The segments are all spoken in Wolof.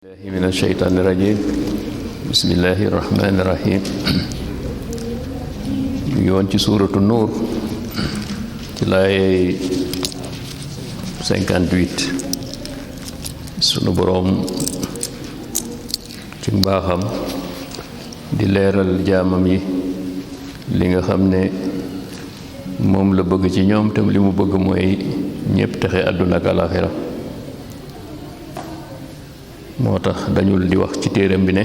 من الشيطان الرجيم بسم الله الرحمن الرحيم yoon ci suuratu nuur ci laay 58 sunu boroom ci mbaaxam di leeral jaamam yi li nga xam ne moom la bëgg ci ñoom tam li mu bëgg mooy ñépp texe àdduna ak àllaaxira moo tax dañul di wax ci téeram bi ne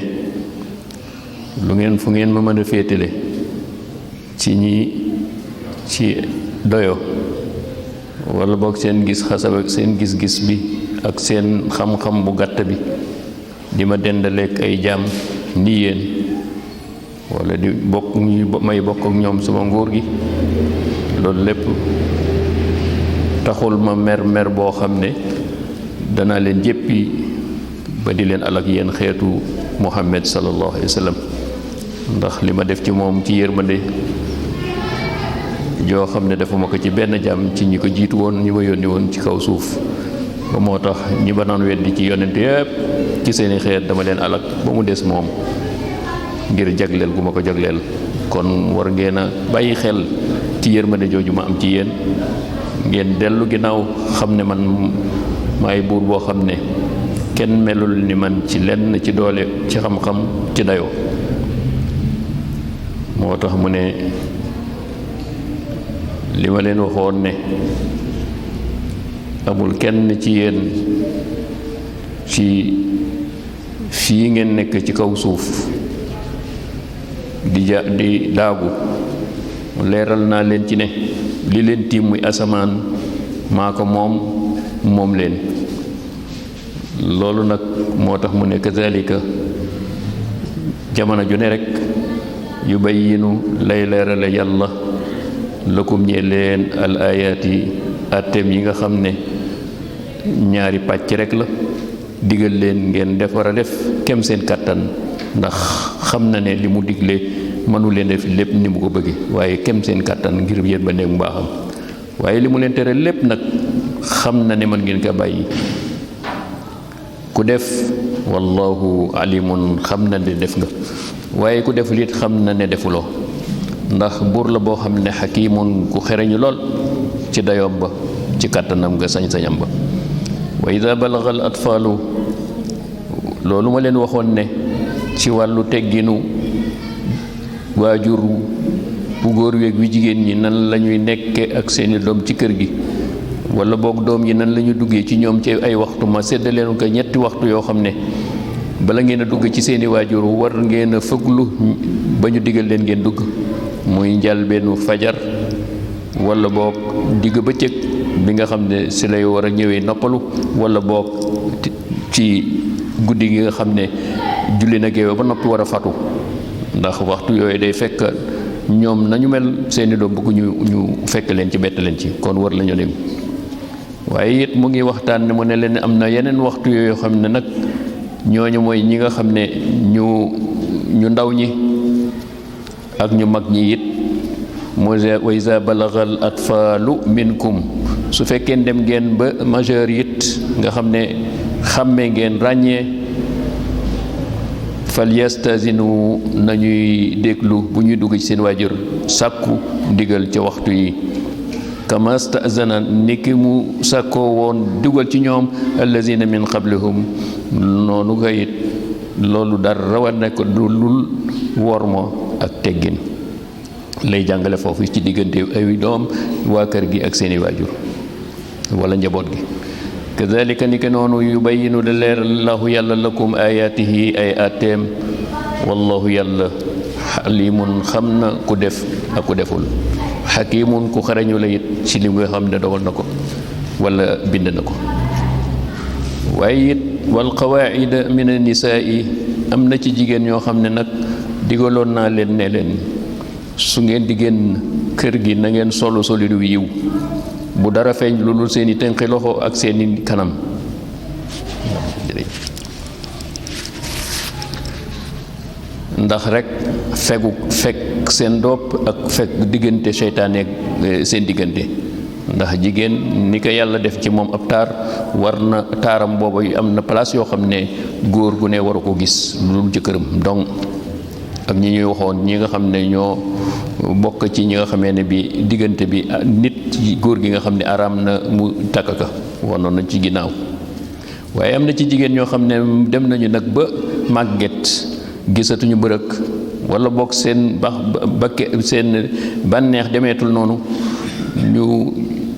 lu ngeen fu ngeen ma mën a féetale ci doyo wala boog seen gis xasab ak seen gis-gis bi ak seen xam-xam bu gàtt bi di ma dendaleek ay jaam ni yéen wala di bokk may bokk ak ñoom sama nguur gi loolu lépp taxul ma mer boo xam ne danaa leen jéppi ba di leen alak yéen xeetu Muhammad sallallahu alayhi wa sallam ndax li ma def ci moom ci yërmande joo xam ne defuma ko ci benn jaam ci ñi ko jiitu woon ñi ma yónni woon ci kaw suuf ba moo tax ñi ba naan weddi ci yonent yépp ci seeni xeet dama leen alak ba mu des moom ngir jagleel gu ma ko jagleel kon war ngeen a bàyyi xel ci yërmande jooju ma am ci yéen ngeen dellu ginnaaw xam ne man maay buur boo xam ne kenn melul ni man ci lenn ci doole ci xam-xam ci dayoo moo tax mu ne li ma leen waxoon ne amul kenn ci yéen ci fii ngeen nekk ci kaw suuf di daagu leeral naa leen ci ne li leen tiim muy asamaan maa ko moom leen loolu nag moo tax mu ne kazalika jamono ju ne rek yu bayyinu lay leerale yàlla lakum ñee leen al ayaati atteem yi nga xam ne ñaari pàcc rek la digal leen ngeen def war a def kem seen kàttan ndax xam na ne li mu digle mënu leen def lépp ni mu ko bëgge waaye kem seen kàttan ngir yéen ba nekk mu baaxam waaye li mu leen tere lépp nag xam na ne mën ngeen ko bàyyi ku def wallahu alimun xam na ne def nga waaye ku deful it xam na ne defuloo ndax buur la boo xam ne xakimun ku xereñu lool ci dayoom ba ci kàttanam nga sañ-sañam ba wa ida balaga al atfaalu loolu ma leen waxoon ne ci wàllu tegginu waajur bu góor weeg wi jigéen ñi nan lañuy nekke ak seeni doom ci kër gi wala boog doom yi nan la ñu duggee ci ñoom ci ay waxtu ma séddaleenu ko ñetti waxtu yoo xam ne bala ngeen a dugg ci seeni waajur war ngeen a fëglu ba ñu digal leen ngeen dugg muy njalbeenu fajar wala boog digg bëccëg bi nga xam ne si lay war a ñëwee noppalu wala boog ci guddi gi nga xam ne julli na géewe ba noppi war a fatu ndax waxtu yooyu day fekk ñoom nañu mel seeni doom bëgg ñu fekk leen ci bett leen ci kon war lañu dem waaye it mu ngi waxtaan ne mu ne leen am na yeneen waxtu yoo xam ne nag ñooñu mooy ñi nga xam ne ñu ndaw ñi ak ñu mag ñi it wa iza balagal atfaalu minkum su fekkee dem ngeen ba majeur it nga xam ne xàmmee ngeen ràññee fal yastazinu nañuy déglu bu ñuy dugg ci seen waajur sàkku ndigal ca waxtu yi kama stazana niki mu sàkkoo woon dugal ci ñoom allazina min qablihum noonu nga it loolu dara rawat ne ko lul wormo ak teggin lay jàngale foofu ci diggante ay doom waa kër gi ak seeni waajur wala njaboot gi kazalika ni ke noonu yubayyinu da leerallahu yàlla lakum ayatihi ay atteem wallahu yàlla xalimun xam na ku def ak ku deful xakimun ku xarañu la it ci li nga xam ne dogal na ko wala bind na ko waaye it wal qawaida min an-nisaa am na ci jigéen ñoo xam ne nag digaloon naa leen ne leen su ngeen di génn kër gi na ngeen solu solidu yiw bu dara feeñ lu dul seeni tënqi loxo ak seeni kanam ndax rek fekk seen dopp ak fekk diggante seytaane ak seen diggante ndax jigéen ni ko yàlla def ci moom ab taar war na taaram booba am na place yoo xam ne góor gu ne waru ko gis lu dul jëkkëram donc ak ñi ñuy waxoon ñi nga xam ne ñoo bokk ci ñi nga xamee ne bi diggante bi nit góor gi nga xam ne araam na mu takk ka wanoon nañ ci ginnaaw waaye am na ci jigéen ñoo xam ne dem nañu nag ba màgget gisatuñu bërëg wala bokk seen seen bànneex demeetul noonu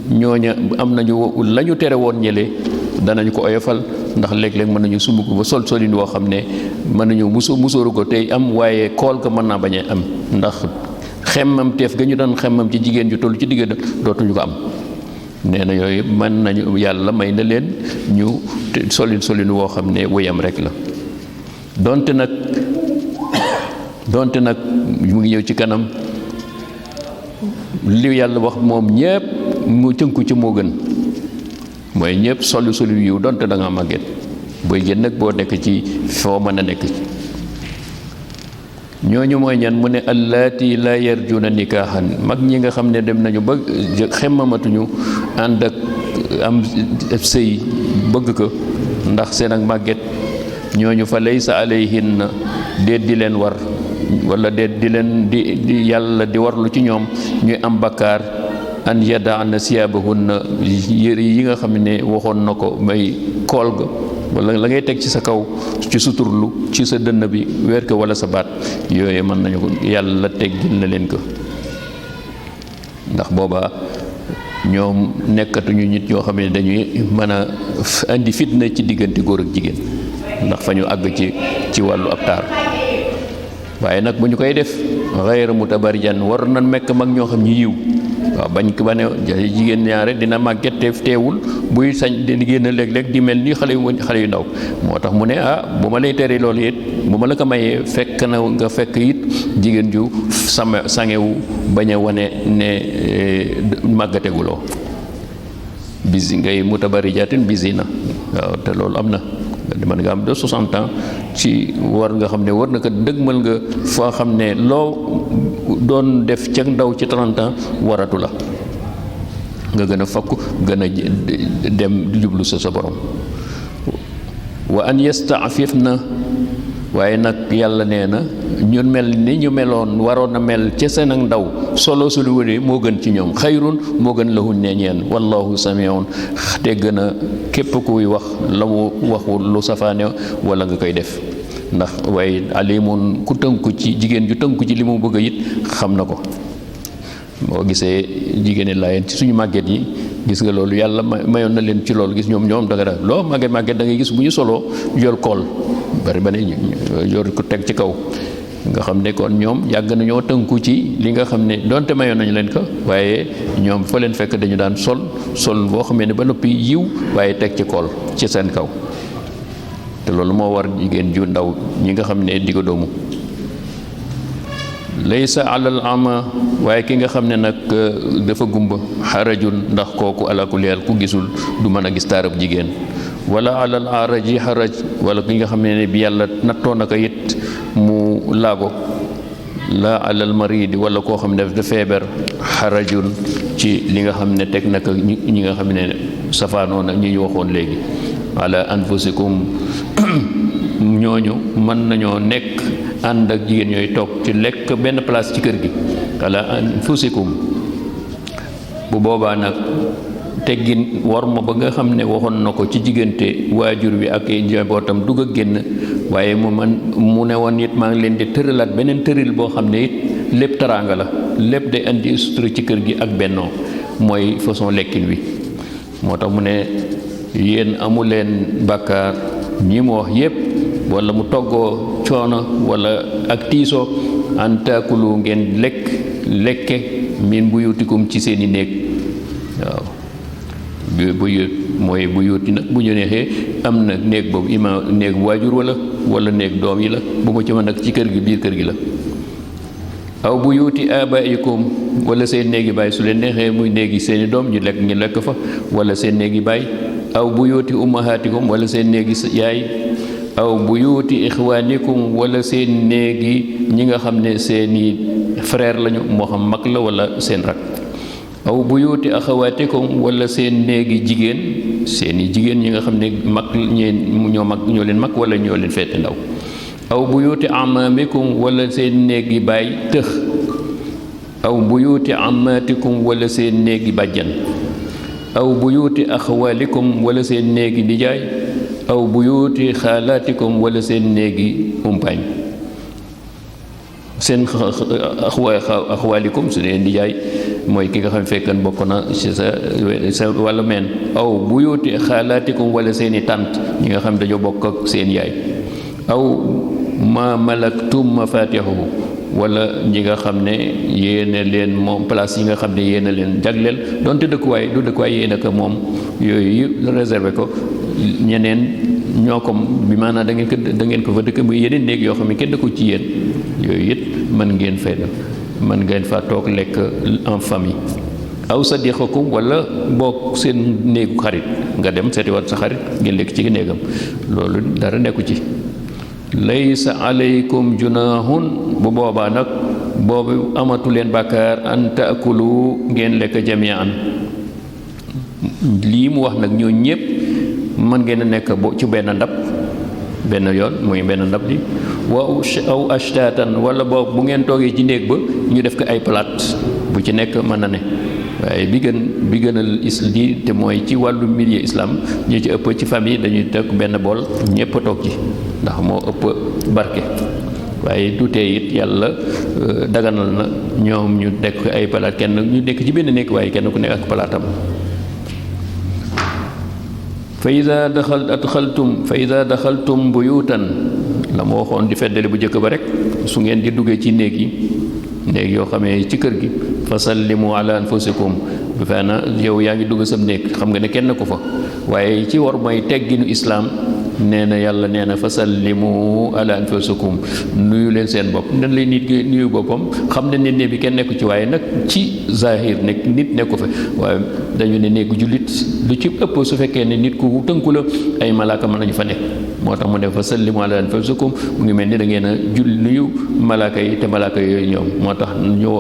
ñooña am nañu la ñu tere woon ñële danañu ko oyofal ndax léeg-léeg mën nañu sumb ko ba solin woo xam ne mën nañu musóoru ko tey am waaye kool ko mën naa bañ a am ndax xemmam teef ga ñu doon xemmam ci jigéen ju toll ci digg dootuñu ko am nee na yooyu mën nañu yàlla may na leen ñu solin woo xam ne wéyam rek la donte nag mu ngi ñëw ci kanam li yàlla wax moom ñépp mu tënku ci moo gën mooy ñépp solu yiw donte da nga màgget booy génn nag boo nekk ci foo mën a nekk ñooñu mooy ñan mu ne allaati la yarjuna nikaahan mag ñi nga xam ne dem nañu ba xemmamatuñu ànd ak am sëy bëgg ko ndax seen ak màgget ñooñu fa laysa alayhinna déet di leen war wala déet di leen di yàlla di warlu ci ñoom ñuy am bakkaar an yadaana siyaabahunna yëre yi nga xam ne waxoon na ko may kool ga wala la ngay teg ci sa kaw ci suturlu ci sa dënn bi weer ko wala sa baat yooyu mën nañu ko yàlla teggil na leen ko ndax booba ñoom nekkatuñu nit ñoo xam ne dañuy mën a indi fitna ci diggante góor ak jigéen ndax fa ñu àgg ci wàllu ab taar waaye nag bu ñu koy def xayra mutabarjan war na mekk mag ñoo xam ñu yiw waaw bañ ko ba ne jigéen ñaare dina màgget te teewul buy sañ di génn léeg-léeg di mel ni xale yu ndaw moo tax mu ne bu ma lay tere loolu it bu ma la ko mayee fekk na nga fekk it jigéen ju sangewu bañ a wane ne màggateguloo bisi ngay mutabarijatin bisi na waaw te loolu am na mën nga am de 60 ans ci war nga xam ne war na ko dëgmal nga foo xam ne loo doon def ca ndaw ci 30 ans waratu la nga gën a fokk gën a dem jublu sa borom wa an yastaafifna waaye nag yàlla nee na ñun mel ni ñu meloon waroon a mel ca seen ak ndaw solo su lu wëne moo gën ci ñoom xayrun moo gën lahun ne ñeen wallahu samiun te gën a képp kuy wax la mu waxul lu safaane wala nga koy def ndax waaye alimun ku tënku ci jigéen ju tënku ci li mu bëgg it xam na ko boo gisee jigéeni laayeen ci suñu màgget yi gis nga loolu yàlla mayoon na leen ci loolu gis ñoom da nga def loo màgget da ngay gis bu ñu soloo jol kool bari ba ne yor ko teg ci kaw nga xam ne kon ñoom yàgg nañoo tënku ci li nga xam ne donte mayoon nañu leen ko waaye ñoom fa leen fekk dañu daan sol boo xamee ne ba noppi yiw waaye teg ci kool ci seen kaw te loolu moo war jigéen ju ndaw ñi nga xam ne digga doomu laysa alal ama waaye ki nga xam ne nag dafa gumba xarajun ndax kooku alakuleel ku gisul du mën a gis taarab jigéen wala alal araji xaraj wala ki nga xam ne bi yàlla nattoo na ko it mu laago la alal maridi wala koo xam ne dafa feebar xarajun ci li nga xam ne teg na ko ñi nga xam ne safaanoo na ñi ñu waxoon léegi ala anfusikum ñooñu mën nañoo nekk ànd ak jigéen ñooy toog ci lekk benn place ci kër gi ala anfusikum bu boobaa nag teggin war ma ba nga xam ne waxoon na ko ci diggante waajur wi ak njabootam dugg ak génn waaye mu ne woon it maa ngi leen di tëralaat beneen tëril boo xam ne it lépp taraanga la lépp day indi sutura ci kër gi ak bennoo mooy façon lekkin wi moo tax mu ne yéen amu leen bàkkaar ñi mu wax yépp wala mu toggoo coono wala ak tiisoo an taakulu ngeen lekke min buyutikum ci seeni néeg waaw buyut mooy buyuti nag bu ñu neexee am na néeg boobu néeg waajur wala néeg doom yi la bu ma ci mën nag ci kër gi biir kër gi la aw buyuti abaikum wala seen néegi baay su leen neexee muy néegi seeni doom ñu lekk fa wala seen néegi baay aw buyuti ummahatikum wala seen néegi yaay aw buyuti ixwaanikum wala seen néegi ñi nga xam ne seeni frère lañu moo xam mag la wala seen rak aw buyuti axawaatikum wala seen néegi jigéen seeni jigéen ñi nga xam ne mag ñoo leen mag wala ñoo leen feete ndaw aw buyuti amaamikum wala seen néegi baay tëx aw buyuti amaatikum wala seen néegi bàjjan aw buyuti axawaalikum wala seen néegi nijaay aw buyuti xaalaatikum wala seen néegi umpaañ seen axawaalikum su dee nijaay mooy ki nga xam fekkan bokk na ci sa wàllu meen aw buyuti xaalaatikum wala seeni tànt ñi nga xam dañoo bokk ak seen yaay aw ma malaktum mafatixuhu wala ñi nga xam ne yéena leen moom place yi nga xam ne yéena leen jagleel donte dëkkuwaay du dëkkuwaay yéena ko moom yooyu réservé ko ñeneen ñoo ko bi maanaam da ngeen ko fa dëkk muy yeneen néeg yoo xam ne kenn dëkku ci yéen yooyu it mën ngeen fa toog lekk en famille aw sadiqakum wala bokk seen néegu xarit nga dem seeti wat sa xarit ngeen lekk ci néegam loolu dara nekku ci laysa alaykum junahun bu boobaa nag boobu amatu leen bàkkaar an taakulu ngeen lekk jamian lii mu wax nag ñoo ñépp mën ngeen a nekk ci benn ndab benn yoon muy benn ndab li aw ashtatan wala boobu bu ngeen toogee ci néeg ba ñu def ko ay plate bu ci nekk mën na ne waaye bi gënal lii te mooy ci wàllu milieu islam ñu ci ëpp ci famille dañuy teg benn bool ñépp a toog ci ndax moo ëpp barke waaye du tee it yàlla daganal na ñoom ñu nekk ay palaat kenn ñu nekk ci benn néeg waaye kenn ku nekk ak palaatam fa ida daxaltum buyutan la ma waxoon di feddali bu njëkk ba rek su ngeen di duggee ci néeg yi néeg yoo xamee ci kër gi fa sallimu ala anfusikum bu fee na yow yaa ngi dugg sam néeg xam nga ne kenn ko fa waaye ci war mooy tegginu islaam nee na yàlla nee na fa sallimu ala anfusikum nuyu leen seen bopp nan lay nit ki nuyu boppam xam ne néeg bi kenn nekku ci waaye nag ci zahir nekk nit nekku fa waaye dañu ne néegu jullit lu ci ëpp su fekkee ne nit ku tënku la ay malaaka mën nañu fa nekk moo tax mu ne fa sallimu ala anfusikum mu ngi mel ni da ngeen a nuyu malaaka yi te malaaka yooyu ñoom moo tax ñoo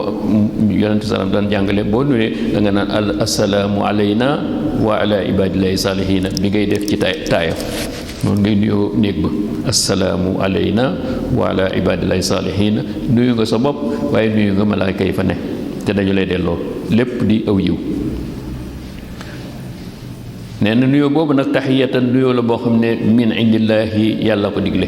yonente salaam daan jàngale boo nuyee da nga naan assalaamu alayna wa ala ibadillahi salihina bi ngay def ci taaya noonu ngay nuyoo néeg ba assalaamu alayna wa ala ibadillahi salihina nuyu nga sa bopp waaye nuyu nga malaaka yi fa ne te dañu lay delloo lépp di aw yiw nee na nuyoo boobu nag taxiyatan nuyoo la boo xam ne min indillaahi yàlla ko digle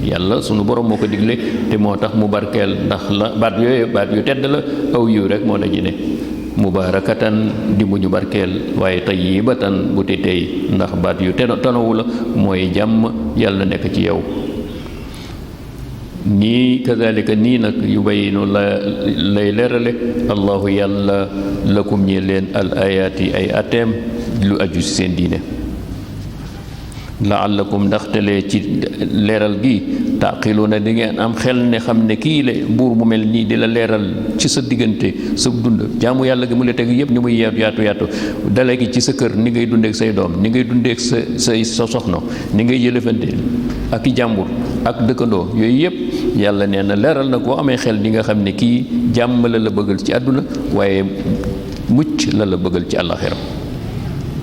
yàlla sunu borom moo ko digle te moo tax mu barkeel ndax la baat yooyu baat yu tedd la aw yiw rek moo dañu ne mubaarakatan di mu ñu barkeel waaye tayyibatan bu te tey ndax baat yu tonawu la mooy jàmm yàlla nekk ci yow nii kazalika nii nag yu bayinu lay leerale allahu yàlla lakum ñi leen al ayaati ay ateem lu aju ci seen diine laallakum ndaxtelee ci leeral gi taqiluna di ngeen am xel ne xam ne kii la buur bu mel nii di la leeral ci sa diggante sa dund jaamu yàlla gi mu la teg yëpp ni muy yaatu dale gi ci sa kër ni ngay dundeek say doom ni ngay dundeek sa soxna ni ngay jëlëfante ak i jàmbur ak dëkkandoo yooyu yëpp yàlla nee na leeral na koo amee xel di nga xam ne kii jàmm la bëggal ci àdduna waaye mucc la bëggal ci àllaxira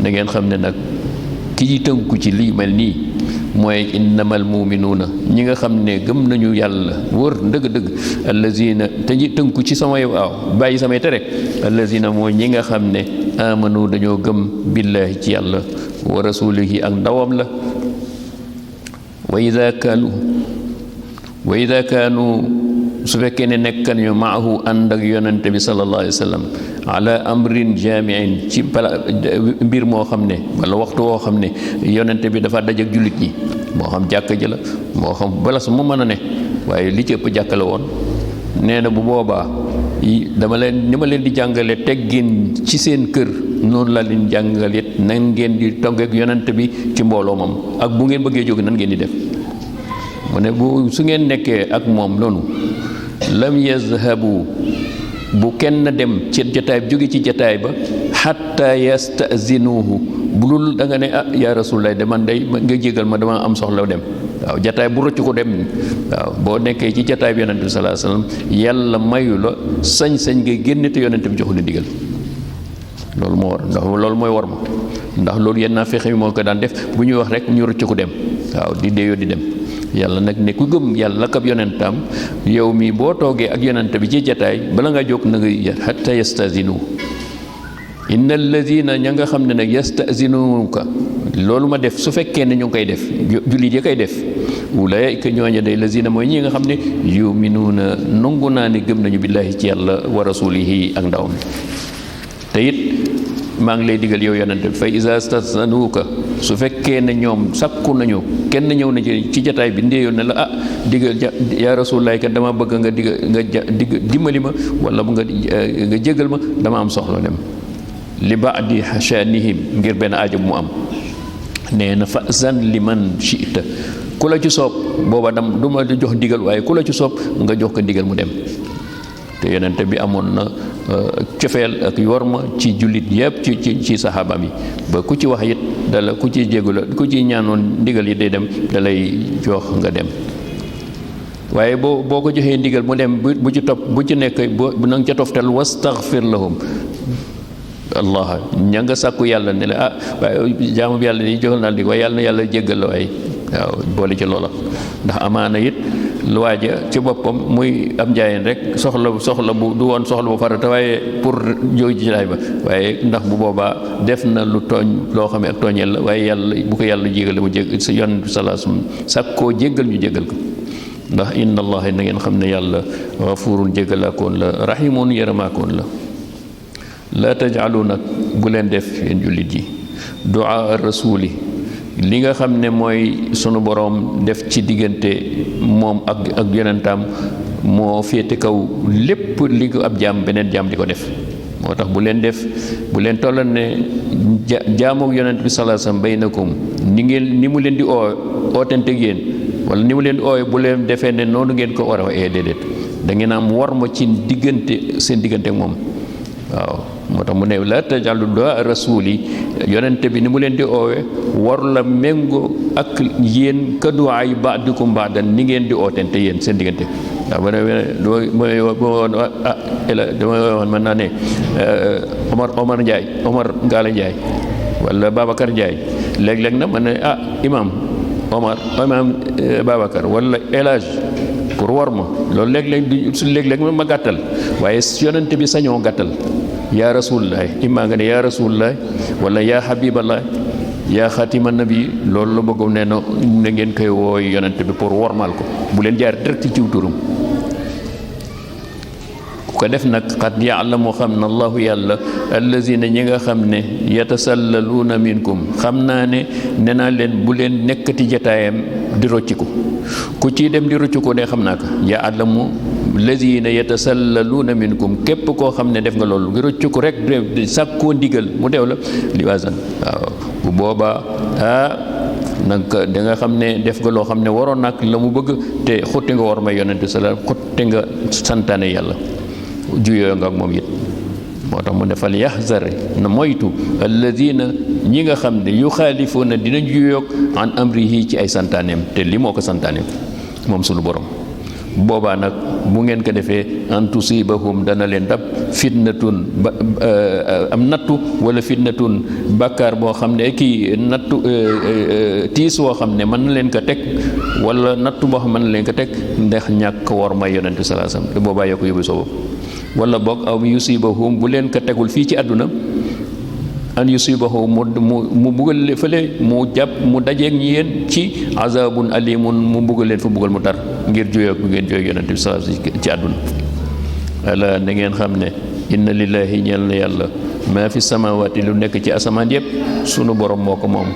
da ngeen xam ne nag ki tënku ci lii mel nii mooy innamal muminuuna ñi nga xam ne gëm nañu yàlla wër dëgg-dëgg allazina te ñi tënku ci samay waaw bàyyi samay tere allazina mooy ñi nga xam ne amanu dañoo gëm billaahi ci yàlla wa rasulihi ak ndawam la wa ida kaanu su fekkee ne nekk nañu maahu ànd ak yonente bi sallallahu alayhi wa sallam ala amrin jaamiin ci mbir moo xam ne wala waxtu woo xam ne yonente bi dafa daj ak jullit ñi moo xam jàkk ji la moo xam balas mu mën a ne waaye li ci ëpp jàkk la woon nee na bu boobaa ni ma leen di jàngale teggin ci seen kër noonu la leen jàngalit nan ngeen di toggeek yonente bi ci mbooloo moom ak bu ngeen bëggee jóg nan ngeen di def mu ne bu su ngeen nekkee ak moom noonu lam yazhabu bu kenn dem ci jataay jóge ci jataay ba xatta yastazinuhu bu dul da nga ne yaa rasulullah de man day nga jégal ma dama am soxla dem waaw jataay bu rëcc ko dem waaw boo nekkee ci jataay bi yonente bi sallallahu alayhi wasallam yàlla mayu la sañ-sañ ngay génn te yonente bi joxu la digal loolu moo war ndax loolu mooy war ma ndax loolu yenn naa fexe moo ko daan def bu ñuy wax rek ñu rëcc ko dem waaw di déeyoo di dem yàlla nag ne ku gëm yàlla ak ab yonentam yow mi boo toogee ak yonent bi ci jataay bala nga jóg na nga yar hatta yastazinu inna alladina ña nga xam ne nag yastazinuka loolu ma def su fekkee ne ñu ngi koy def jullit yi koy def ulaayika ñooña day lazina mooy ñi nga xam ne yuminuuna nangu naa ne gëm nañu billaahi ci yàlla wa rasulihi ak ndawam te it maa ngi lay digal yow yonente bi fa iza stasanuuka su fekkee ne ñoom sakku nañu kenn ñëw na ci jataay bi ndéeyoon ne la ah digal yaa rasulullaah kat dama bëgg nga dimbali ma wala nga jégal ma dama am soxla dem li baadi shanihim ngir benn aajo bu mu am nee na fa zan liman shi'ta ku la ci soob booba dam du ma jox ndigal waaye ku la ci soob nga jox ko ndigal mu dem te yonente bi amoon na cofeel ak yorma ci jullit yëpp ci saxaaba mi ba ku ci wax it dala ku ci jégalu ku ci ñaanoon ndigal yi day dem dalay jox nga dem waaye boo ko joxee ndigal mu dem bu ci topp bu ci nekk bu nanga ca toftal wastaghfir lahum allah ña nga sàkku yàlla ne la ah waaye jaamu bi yàlla di joxal naa di waaye yàlla na yàlla jéggal la waaye waaw boole ci loola ndax amaana it lu waaja ci boppam muy am njaayeen rek soxla bu du woon soxla bu farata waaye pour jóg ci laay ba waaye ndax bu boobaa def na lu tooñ loo xam ne ak tooñeel la waaye yàlla bu ko yàlla jégale mu jég si yonent bi salaasum sàkkoo jéggal ñu jéggal ko ndax inna allaha na ngeen xam ne yàlla gafurun jéggalaakoon la rahimun yërëmaakoon la la tajaalu nag bu leen def yéen jullit yi duaa rasuli li nga xam ne mooy sunu boroom def ci diggante moom ak yonentam moo féete kaw lépp li ko ab jaam beneen jaam di ko def moo tax bu leen tollal ne jaamook yonent bi sallallahu alayhi wasallam baynakum ni mu leen di ootante yéen wala ni mu leen di ooye bu leen defee ne noonu ngeen ko war a déedéet da ngeen am war ma ci diggante seen diggante ak moom waaw moo tax mu ne la tajalu du'a rasuli yonente bi ni mu leen di oowe war la méngoo ak yéen ka du'a yi ba'dukum ba'dan ni ngeen di ootente yéen seen diggante waaw damay waxoon mën naa ne Omar Ndiaye Omar Ngala Ndiaye wala Babacar Ndiaye léeg-léeg na man ne imam Babacar wala El Hadj pour war ma loolu léeg-léeg ma gàttal waaye yonente bi sañoo gàttal yaa rasulullah immaa nga ne yaa rasulullah wala yaa habiballah yaa xatima nabi loolu la bëgg ne na ngeen koy wooy yonent bi pour wormal ko bu leen jaar direct ci turam ku ko def nag xat ya'lamu xam na allahu yàlla allazina ñi nga xam ne yatasallaluuna minkum xam naa ne nee naa leen bu leen nekkati jataayam di rocciku ku ci dem di rocciku ne xam naa ko ya'lamu lazina yatasallaluuna minkum képp koo xam ne def nga loolu nga rëccu ko rek sàkkoo ndigal mu deew la li wasan waaw bu boobaa nag da nga xam ne def nga loo xam ne waroon nag la mu bëgg te xutti nga war may yonente sala xutti nga santaane yàlla juyoo nga ak moom it moo tax mu defal yahzar na moytu alladina ñi nga xam ne yuxaalifuuna dina juyoog an amrihi ci ay santaaneem te li moo ko santaaneem moom sunu borom boobaa nag bu ngeen ko defee an tusibahum dana leen dab fitnatun am nattu wala fitnatun bàkkaar boo xam ne kii nattu tiis woo xam ne mën na leen ko teg wala nattu boo xam ne mën na leen ko teg ndax ñàkk war may yonent bi sallallahu alayhi wasallam te boobaa yoo ko yóbbu soobu wala boog aw yusibahum bu leen ko tegul fii ci àdduna an yusibahu mu buggal fële mu jàpp mu dajeeg ñi yéen ci azabun alimun mu buggal leen fa buggal mu tar ngir juyoo bu ngeen jooy yonent bi sallallahu alayhi wasallam ci àdduna ala na ngeen xam ne inna lillahi ñeel na yàlla maa fi samawati lu nekk ci asamaan yépp sunu borom moo ko moom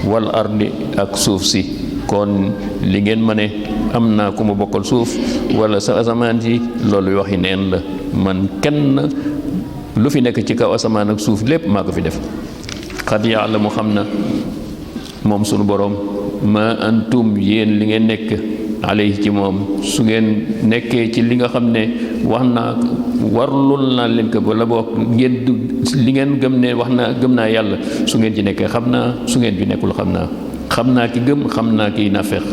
wal ardi ak suuf si kon li ngeen ma ne am naa ku ma bokkal suuf wala sa asamaan si loolu waxi neen la man kenn lu fi nekk ci kaw asamaan ak suuf lépp maa ko fi def xad yàlla mu xam na moom sunu borom ma antum yéen li ngeen nekk alayhi ci moom su ngeen nekkee ci li nga xam ne wax naa warlul naa leen ko wala boo ngeen li ngeen gëm ne wax naa gëm naa yàlla su ngeen ci nekkee xam naa su ngeen ci nekkul xam naa ki gëm xam naa ki nafeq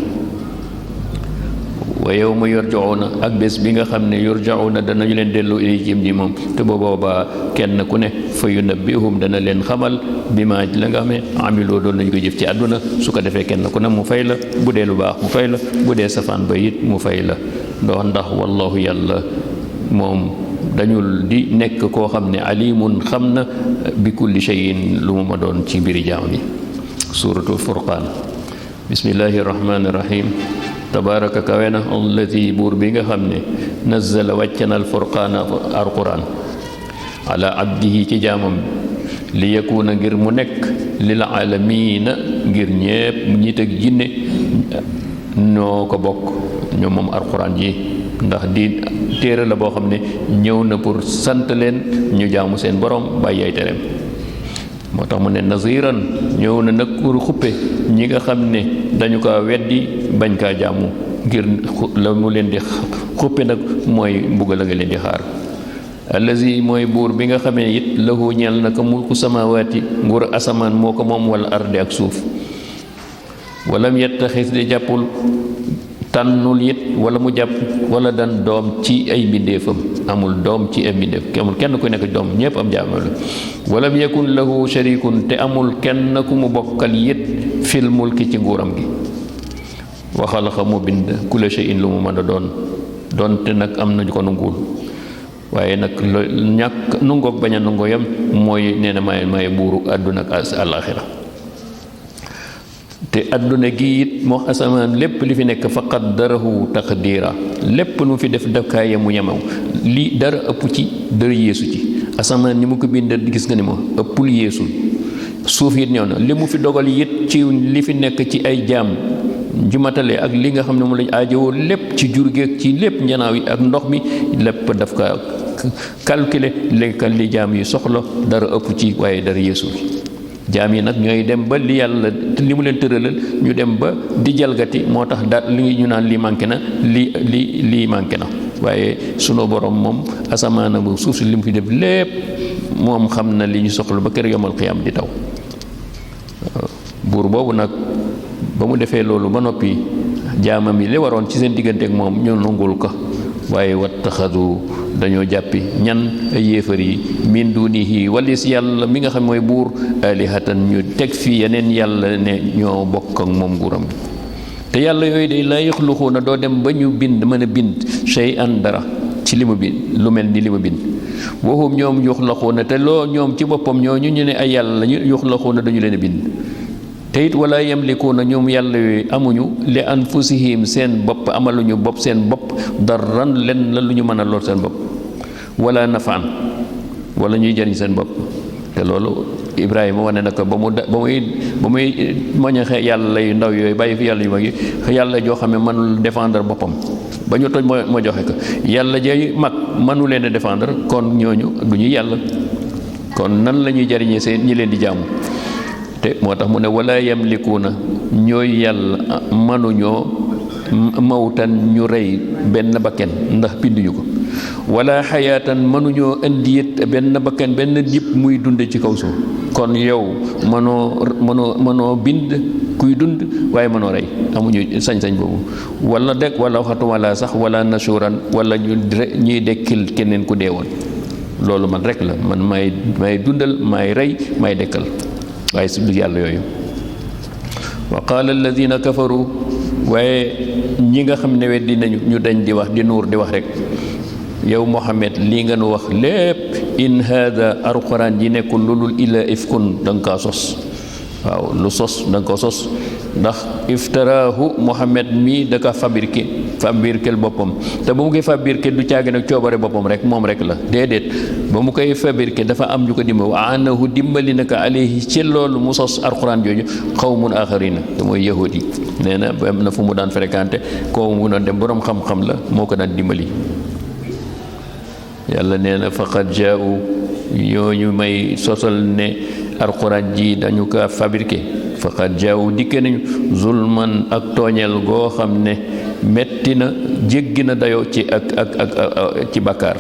wa yawma yurja'una ak bés bi nga xam ne yurja'una danañu leen delloo ilay jëm ji moom te boobaa kenn ku ne fa yunabbihum dana leen xamal bi ma la nga xam ne amiloo doon nañu ko jëf ci àdduna su ko defee kenn ku ne mu fay la bu dee lu baax mu fay la bu dee safaan ba it mu fay la ndax wallahu yàlla moom dañul di nekk koo xam ne alimun xam na bi kulli shay'in lu mu ma doon ci mbiri jaam bi suratul furqaan bismillahi rahmaani rahim tabaraka kawe na allati buur bi nga xam ne nazzala wàccana alfurqaana alquran ala abdihi ci jaamam li yakuna ngir mu nekk lil aalamiina ngir ñépp nit ak jinne ñoo ko bokk ñoo moom alquran ji ndax di téere la boo xam ne ñëw na pour sant leen ñu jaamu seen borom bàyyi ay tereem moo tax mu ne naziran ñëw na nag pour xuppe ñi nga xam ne dañu ko weddi bañ kaa jaamu ngir la mu leen di xuppe nag mooy mbugal la nga leen di xaar allazi mooy buur bi nga xamee it lahu ñeel na ko mulku samawaati nguur asamaan moo ko moom wala ardi ak suuf walam yettaxis di jàppul tànnul it wala mu jàpp wala dan doom ci ay mbindeefam amul doom ci ay mbindeef amul kenn ku nekk doom ñépp am jaam la walam yakun lahu sharikun te amul kenn ku mu bokkal it fil mulki ci nguuram gi wa xalaqa mu bind kulla shay'in lu mu mën a doon doonte nag am nañu ko nanguwul waaye nag ñàkk nungoog bañ a nungoo yam mooy nee na may buuru àdduna ak àllaaxira te àdduna gi it moo asamaan lépp li fi nekk fa qaddarahu taqdiira lépp lu mu fi def dafkaay mu yemaw li dara ëpp ci dara yeesu ci asamaan ni mu ko bind gis nga ni ma ëppul yeesul suuf it ñëw na li mu fi dogal it ci li fi nekk ci ay jaam jumatale ak li nga xam ne moom lañu aajowoo lépp ci jur gi ci lépp njanaaw yi ak ndox mi lépp daf ka calculer léegi li jaam yi soxla dara ëpp ci waaye dara yeesul jaam yi nag ñooy dem ba li yàlla li mu leen tëralal ñu dem ba di jalgati moo tax li ñu naan lii manqué na lii manqué na waaye sunu borom moom asamaana bu suuf si li mu fi def lépp moom xam na li ñu soxla ba kër yomal xiyaam di taw buur boobu nag ba mu defee loolu ba noppi jaamam yi li waroon ci seen diggante ak moom ñu nangul ko waaye wattaxadu dañoo jàppi ñan ay yéefar yi min dunihi walis yàlla mi nga xam mooy buur alihatan ñu teg fi yeneen yàlla ne ñoo bokk ak moom nguuram bi te yàlla yooyu day laa yaxluquuna doo dem ba ñu bind mën a bind shay'an dara ci li mu bind lu mel ni li mu bind wahum ñoom yuxlaquuna te loo ñoom ci boppam ñooñu ñu ne ay yàlla lañu yuxlaquuna dañu leen a bind te it wala yamlikuuna ñoom yàlla yooyu amuñu li anfusihim seen bopp amaluñu bopp seen bopp darran len la lu ñu mën a lor seen bopp wala nafaan wala ñuy jëriñ seen bopp te loolu Ibrahima wane na ko ba muy moñaxe yàlla yu ndaw yooyu bàyyi fi yàlla yu mag yi yàlla joo xam ne mënul défendre boppam ba ñu toj moo joxe ko yàlla jay mag mënu leen a défendre kon ñooñu du ñuy yàlla kon nan la ñuy jëriñee seen ñi leen di jaamu te moo tax mu ne wala yamlikuuna ñooy yàlla mënuñoo mawtan ñu rey benn bakken ndax binduñu ko wala xayaatan mënuñoo indi it benn bakken benn jib muy dund ci kaw suuf kon yow mënoo bind kuy dund waaye mënoo rey amuñu sañ-sañ boobu wala dëkk wala waxatuma la sax wala nasuran wala ñuy dekkil keneen ku deewoon loolu man rek la man may dundal may rey may dekkal waaye su yàlla yooyu wa qaala alladina kafaru waaye ñi nga xam ne weddi nañu ñu dañ di wax di nuur di wax rek yow Muhammad lii nga nu wax lépp in hada alquran ji nekkul lulul illa ifkun da nga kaa sos waaw lu sos da nga ko sos ndax iftaraahu Muhammad mii da ka fabriqué boppam te ba mu koy fabriqué du caagi nag coobare boppam rek moom rek la déedéet ba mu koy fabriqué dafa am ñu ko dimbali wa anahu dimbali na ko alayhi ci loolu mu sos alquran jooju qawmun axarina te mooy yahud yi nee na ba am na fu mu daan fréquenté koo mu doon dem boroom xam-xam la moo ko daan dimbali yàlla nee na faqad jaau ñooñu may sosal ne alquran ji dañu ko fabriqué faqad jaau dikke nañu zulman ak tooñeel goo xam ne metti na jéggi na dayoo ci ak ci bakkaar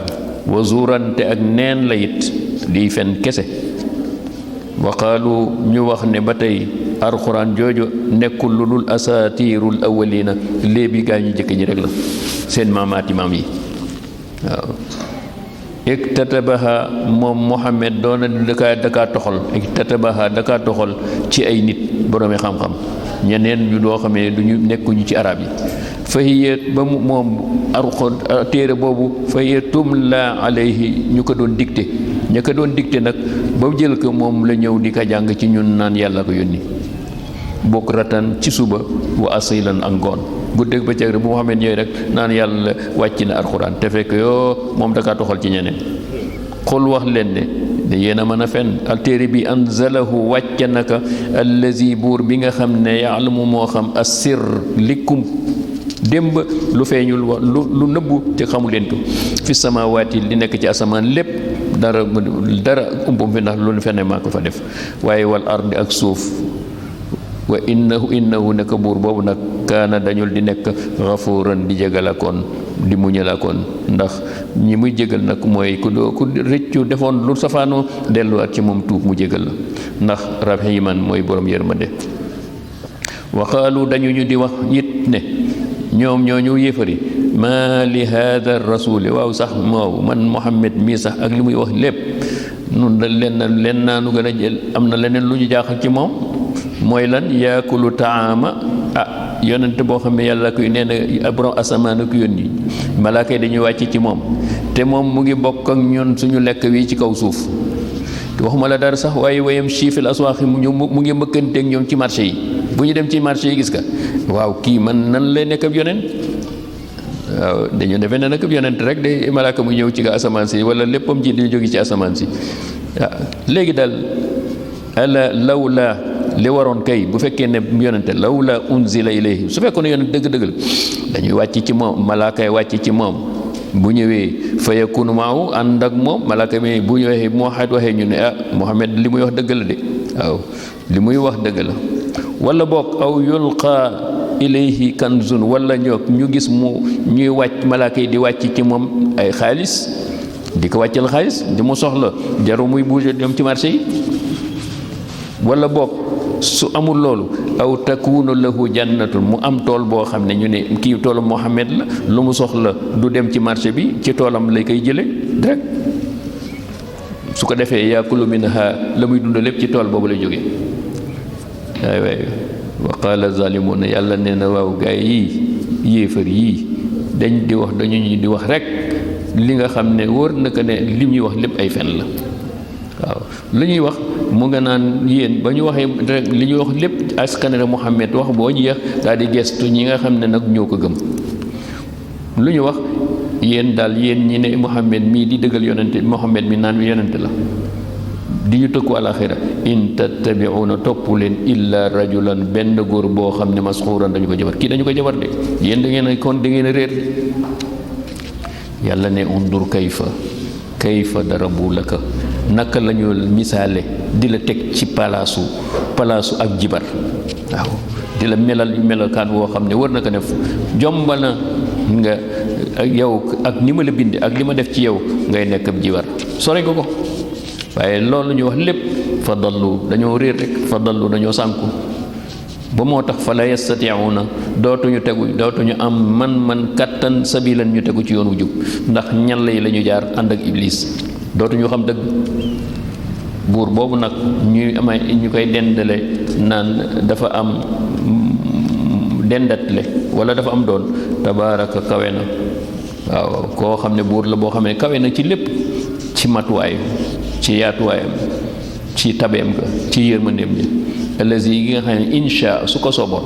wa zuurante ak neen la it lii fen kese wa qaalu ñu wax ne ba tey alxuraan jooju nekkul lu dul asaatiirul awwaliina léebi gaa ñu jëkk ñi rek la seen maamaati maam yi waaw iktatabaha moom Muhammad doona dakaa toxal iktatabaha dakaa toxal ci ay nit boroomi xam-xam ñeneen ñu doo xamee du ñu nekkuñu ci arab yi fa hiya ba mu moom téere boobu fa hiya tumla alayhi ñu ko doon dicté ña ko doon dicté nag ba jël ko moom la ñëw di ko jàng ci ñun naan yàlla ko yónni bukratan ci suba wa asilan ak ngoon guddeeg bëccëg rek bu Muhammad ñëwee rek naan yàlla wàcc na alxuraan te fekk yoo moom dakaa toxal ci ñeneen xul wax leen ne yéen a mën a fen al téere bi anzalahu wàcce naka allazi buur bi nga xam ne yaalamu moo xam assir likkum démb lu feeñul wa lu nëbbu te xamu leen ko fi samawaati li nekk ci asamaan lépp dara umpum fi ndax lu fene maa ko fa def waaye wal ardi ak suuf wa innahu nekk buur boobu nag kaana dañul di nekk gafuuran di jégalakoon di muñalakoon ndax ñi muy jégal nag mooy ku rëccu defoon lu safaanoo delluwaat ci moom tuub mu jégal la ndax rahiman mooy borom yërmande wa qaalu dañu ñu di wax it ne ñoom ñooñu yéefari maa li haada rasuli waaw sax moow man Muhammad mii sax ak li muy wax lépp nun da leen naa nu gën a jël am na leneen lu ñu jaaxal ci moom mooy lan yaakulu taama yonent boo xam ne yàlla koy nee na borom asamaan ak yónni malaaka yi dañuy wàcc ci moom te moom mu ngi bokk ak ñun suñu lekk wi ci kaw suuf waxuma la dara sax waaye wayam chiifil aswaaxi mu ngi mbëkkanteeg ñoom ci marché yi bu ñu dem ci marché yi gis ka waaw kii man nan lay nekk ab yonent waaw dañu defee ne nag ab yonent rek de malaaka mu ñëw ci ga asamaan si wala léppam ji di jóge ci asamaan si waaw léegi daal ala lawla li waroon kay bu fekkee ne yonente lawla unzila ilayhi su fekkoon ne yonent dëgg-dëgg la dañuy wàcc ci moom malaaka yi wàcc ci moom bu ñëwee fa yakunu maahu ànd ak moom malaaka mi bu ñëwee moo xaat waxee ñu ne Muhammad li muy wax dëgg la de waaw li muy wax dëgg la wala boog aw yulqa ilayhi kanzun wala ñu gis mu ñuy wàcc malaaka yi di wàcc ci moom ay xaalis di ko wàccal xaalis di mu soxla jaru muy bouger dem ci marché yi wala boog su amul loolu aw takunu lahu jannatun mu am tool boo xam ne ñu ne kii toolam Muhammad la lu mu soxla du dem ci marché bi ci toolam lay koy jële direct su ko defee yaakulu minha la muy dund lépp ci tool boobu lay jógee waay wa qaala zalimuuna yàlla nee na waaw gaay yii yéefar yii dañ di wax dañu ñu di wax rek li nga xam ne wóor na ko ne li ñuy wax lépp ay fen la waaw li ñuy wax mu nga naan yéen ba ñu waxee rek li ñuy wax lépp askanere Muhammad wax boo jeex daal di gestu ñi nga xam ne nag ñoo ko gëm lu ñu wax yéen daal yéen ñi ne Muhammad mii di dëggal yonente Muhammad mi naan yonente la di ñu tëkku alaxira in tattabi'una topp leen illa rajulan benn góor boo xam ne masxuuran dañu ko jabar kii dañu ko jabar de yéen da ngeen kon da ngeen a réer yàlla ne undur kayfa darabu laka naka la ñu misaale di la teg ci palaasu ak jibar waaw di la melalkaan woo xam ne war na ko def jomba na nga yow ak ni ma la binde ak li ma def ci yow ngay nekk ab jibar sore ko waaye loolu ñu wax lépp fa dallu dañoo réer rek fa dallu dañoo sànku ba moo tax fa la yastati'una dootuñu am man kattan sabilan ñu tegu ci yoon wu jub ndax ñalla yi la ñu jaar ànd ak iblis dootuñu xam dëgg buur boobu nag ñu koy dendale naan dafa am dendatle wala dafa am doon tabaaraka kawe na waaw koo xam ne buur la boo xam ne kawe na ci lépp ci matuwaay ci yaatuwaayam ci tabeem ga ci yërmandeem ji allazi yi nga xam ne insha su ko sooboon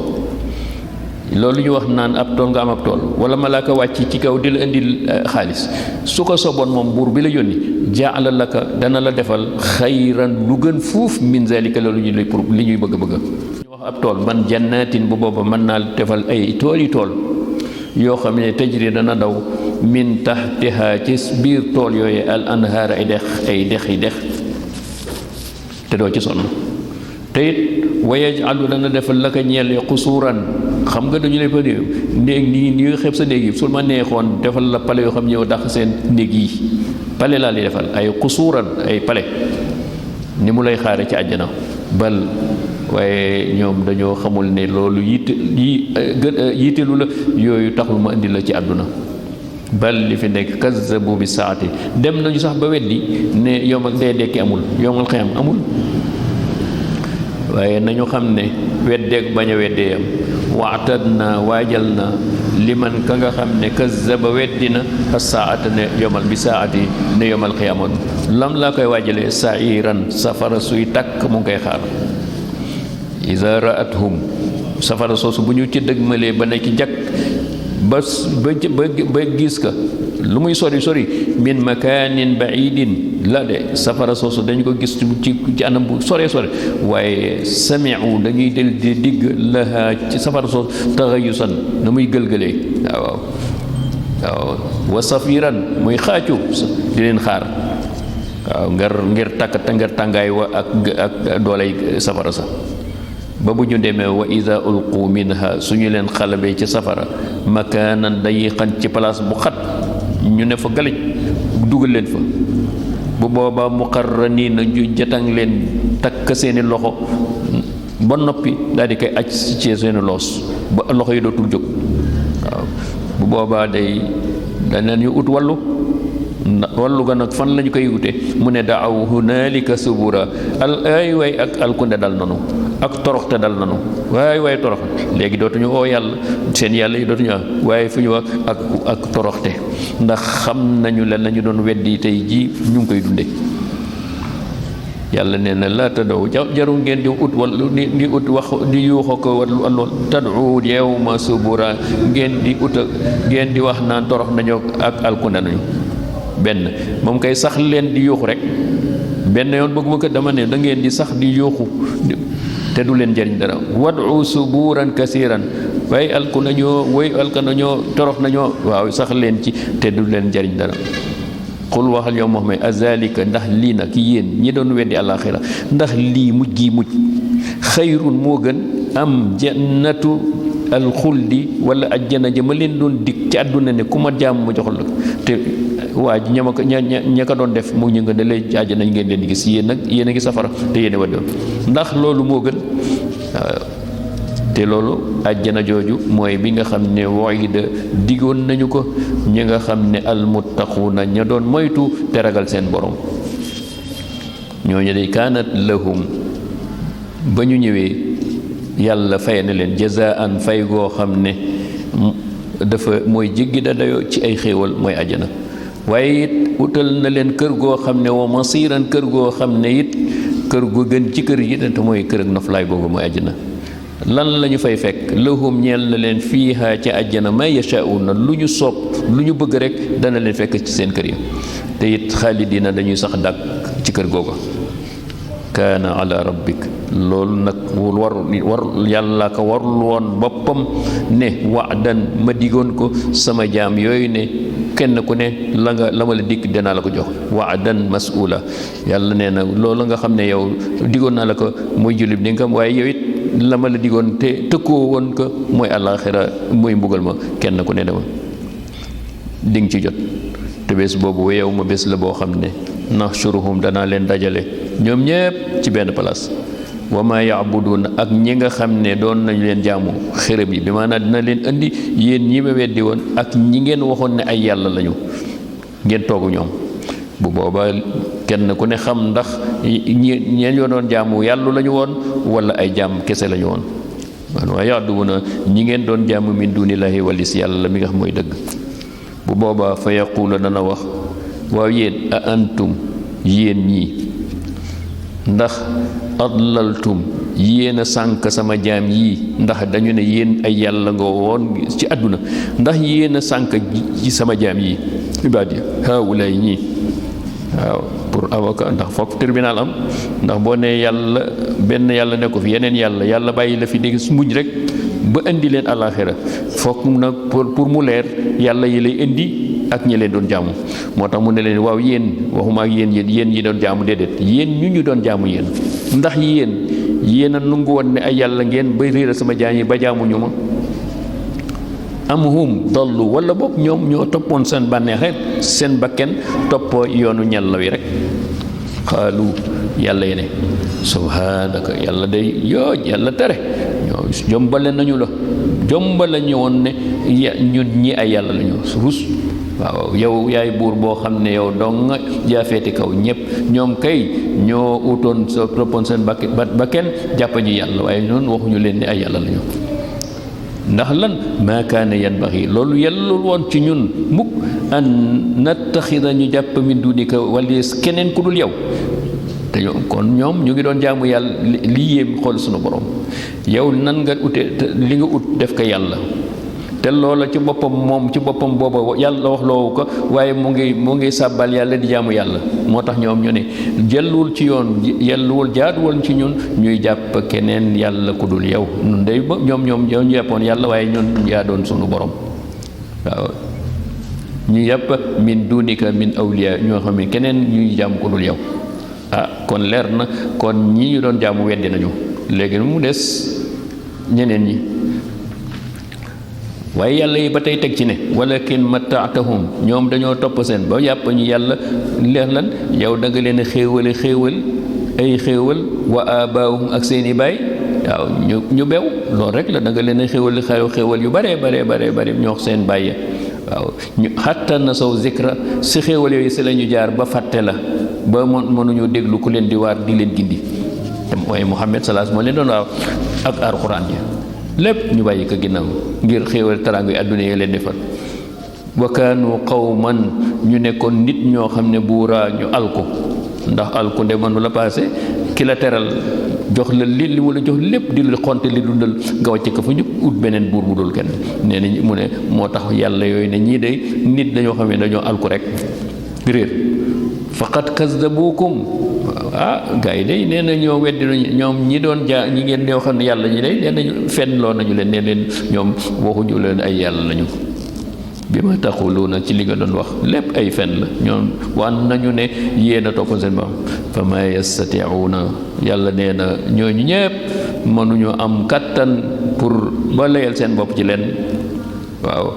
loolu ñu wax naan ab tool nga am ab tool wala malaaka wàcc ci kaw di la indil xaalis su ko sooboon moom buur bi la yónni jaala laka dana la defal xayran lu gën fuuf min zalika loolu ñu lay pour li ñuy bëgg ñu wax ab tool man jannatin bu booba mën naa defal ay tool yoo xam ne tajri dana daw min tahtiha ci biir tool yooyu al anhaar ay dex te doo ci sonn te it wa yaj'alu dana defal la ko ñeel xusuuran xam nga dañu lay fa néeg nii nga xeeb sa néeg yi su ma neexoon defal la pale yoo xam ñëw dax seen néeg yi pale laa lay defal ay xusuuran ay pale ni mu lay xaare ci àjjana bal waaye ñoom dañoo xamul ne loolu yittelu la yooyu taxul ma indi la ci àdduna bal li fi nekk kazzabu bi saati dem nañu sax ba weddi ne yomal dee dekki amul yomal xiyam amul waaye nañu xam ne weddeeg bañ a weddee am waatad na waajal na liman ka nga xam ne kazzaba weddi na as-saata ne yomal bi saati ne yomal xiyamoon lam laa koy waajalee sairan safara suy takk mu ngi koy xaar iza ra'athum safara soosu bu ñu ci dëgmalee ba nekk jakk ba gis ka lu muy sori sori min makaanin baidin la de safara soosu dañu ko gis ci anam bu sore sore waaye sami'u dañuy del di digg laha ci safara soosu taxayusan na muy gëlgëlee waaw wa safiran muy xaacu di leen xaar waaw ngir tàngaay wa ak dooley safara sa ba bu ñu demee wa ida ulqu minha suñu leen xalabee ci safara makaanan dayiqan ci place bu xat ñu ne fa galij dugal leen fa bu boobaa muqarraniina ju jatang leen takk seeni loxo ba noppi daal di koy aj ci seeni loos ba loxo yi dootul jóg waaw bu boobaa danañu ut wallu ga nag fan lañu koy wute mu ne daaw hunaalika subura ay way ak alkunde dal nanu ak toroxte dal nanu waay torox léegi dootuñu oo yàlla seen yàlla yi dootuñu waaye fu ñu wax ak toroxte ndax xam nañu la nañu doon weddi tey ji ñu ngi koy dunde yàlla nee na laa tadaw jaru ngeen di ut wala di ut wax di yuuxoo ko wala lool tad'u yawma subura ngeen di wax naan torox nañu ak alkunde nañu benn moom kay sax leen di yuuxu rek benn yoon bëgguma ko dama ne da ngeen di sax di yuuxu te du leen jëriñ dara wad'u suburan kasiran waaye alku nañoo torox nañoo waaw sax leen ci te du leen jëriñ dara xul waxal yow Muhammad azalika ndax lii nag yéen ñi doon weddi àlaxira ndax lii mujj gi mujj xayrun moo gën am jannatu alxuldi wala ajjana ja ma leen doon dig ci àdduna ne ku ma jaam ma joxal la te waa ji ña ko doon def mu ñu nga ne lay àjjana ngeen leen di gis yéen nag yéen a ngi safara te yéen a waddoon ndax loolu moo gën te loolu àjjana jooju mooy bi nga xam ne wayda digoon nañu ko ñi nga xam ne almuttaquuna ña doon moytu te ragal seen borom ñooñu day kaanat lahum ba ñu ñëwee yàlla fay na leen jazaan fay goo xam ne dafa mooy jéggi da dayoo ci ay xéewal mooy àjjana waaye it utal na leen kër goo xam ne wa masiran kër goo xam ne it kër gu gën ci kër yi te mooy kër ak noflaay googu mooy àjjana lan la ñu fay fekk lahum ñeel na leen fiiha ca àjjana ma yashaa'una lu ñu soob lu ñu bëgg rek dana leen fekk ci seen kër yi te it xaalidina dañuy sax dàkk ci kër googa kaana ala rabbik loolu nag war yàlla ko warul woon boppam ne waadan ma digoon ko sama jaam yooyu ne kenn ku ne la ma la dikk danaa la ko jox waadan mas'uula yàlla nee na loolu nga xam ne yow digoon naa la ko muy jullit di nga xam waaye yow it la ma la digoon te tëkkoo woon ko mooy àllaaxira mooy mbugal ma kenn ku ne dama di nga ci jot te bés boobu yow ma bés la boo xam ne nahshuruhum danaa leen dajale ñoom ñépp ci benn place wa ma ya'buduna ak ñi nga xam ne doon nañu leen jaamu xërëm yi bi maanaam dina leen indi yéen ñi ma weddi woon ak ñi ngeen waxoon ne ay yàlla lañu ngeen toogu ñoom bu boobaa kenn ku ne xam ndax ñeen yoo doon jaamu yàlla lañu woon wala ay jaam kese lañu woon wa ya'buduna ñi ngeen doon jaamu min dunillahi walis yàlla mi nga xam mooy dëgg bu boobaa fa yaqulu dana wax waaw yéen a antum yéen ñii ndax adlaltum yéen a sànk sama jaam yii ndax dañu ne yéen ay yàlla nga woon ci àdduna ndax yéen a sànk ci sama jaam yii ibaadi haawulaay ñii waaw pour avocat ndax foog tribunal am ndax boo ne yàlla benn yàlla ne ko fi yeneen yàlla bàyyi la fi dégg su muñ rek ba indi leen àllaaxira foog nag pour mu leer yàlla yi lay indi ak ñi leen doon jaamu moo tax mu ne leen waaw yéen waxuma ak yéen ñi doon jaamu déedéet yéen ñu doon jaamu yéen ndax yéen a nungu woon ne ay yàlla ngeen ba réeral sama jaam yi ba jaamuñu ma am hum dallu wala boog ñoom ñoo toppoon seen bànneex rek seen bakken toppoo yoonu ñella wi rek xaalu yàlla yene subhaanaka yàlla day yooj yàlla tere ñoo jombale nañu la jombale ñu woon ne ñun ñi ay yàlla lañu rus waaw yow yaay buur boo xam ne yow dong nga jaafeeti kaw ñëpp ñoom kay ñoo utoon sa toppoon seen ba kenn jàppa ji yàlla waaye noonu waxuñu leen ne ay yàlla lañu ndax lan maa kaana yanbaxi loolu yellul woon ci ñun mukk an nattaxida ñu jàpp min dunika walis keneen ku dul yow te kon ñoom ñu ngi doon jaamu yàlla li yéem xool sunu borom yow nan nga ute li nga ut def ko yàlla te loola ci boppam moom ci boppam booba yàlla wax loowu ko waaye mu ngi sàbbal yàlla di jaamu yàlla moo tax ñoom ñu ne jëlluwul ci yoon yelluwul jaaduwul ci ñun ñuy jàpp keneen yàlla ku dul yow ñun day ba ñoom ñu jàppoon yàlla waaye ñun yaa doon sunu borom waaw ñu jàpp min dunika min awliya ñoo xam ne keneen ñuy jaam ku dul yow kon leer na kon ñi ñu doon jaamu weddi nañu léegi mu des ñeneen ñi waaye yàlla yi ba tey teg ci ne walakin mataatahum ñoom dañoo topp seen ba yàpp ñu yàlla leer lan yow da nga leen a xéewal ay xéewal wa abaahum ak seeni baay waaw ñu bew loolu rek la da nga leen a xéewal yu bare ñoo seen baay waaw ñu xatta na saw zikra si xéewal yooyu si la ñu jaar ba fàtte la ba mënuñu déglu ku leen di waar di leen gindi te mooy Muhammad salaas moo leen doon waaw ak alxuraan yi lépp ñu bàyyi ko ginnaaw ngir xéewal taraangu yi àdduna yi leen defal wa kaanu qawman ñu nekkoon nit ñoo xam ne buuraa ñu alku ndax alku nde mënu la paase ki la teral jox la li mu la jox lépp di la xonte li dundal nga wàcc ko fa ñu ut beneen buur bu dul kenn nee na mu ne moo tax yàlla yooyu ne ñii day nit dañoo xam ne dañoo alku rek réer faqad kazzabukum gars yi day nee na ñoo weddi nañu ñoom ñi doon ñi ngeen ñoo xam ne yàlla ñi day nee nañu fenn loo nañu leen nee leen ñoom waxuñu leen ay yàlla lañu bi ma taxuluuna ci li nga doon wax lépp ay fen la ñoom wan nañu ne yéen a topp seen bopp fa ma yastatiuuna yàlla nee na ñooñu ñëpp mënuñu am kattan pour ba layal seen bopp ci leen waaw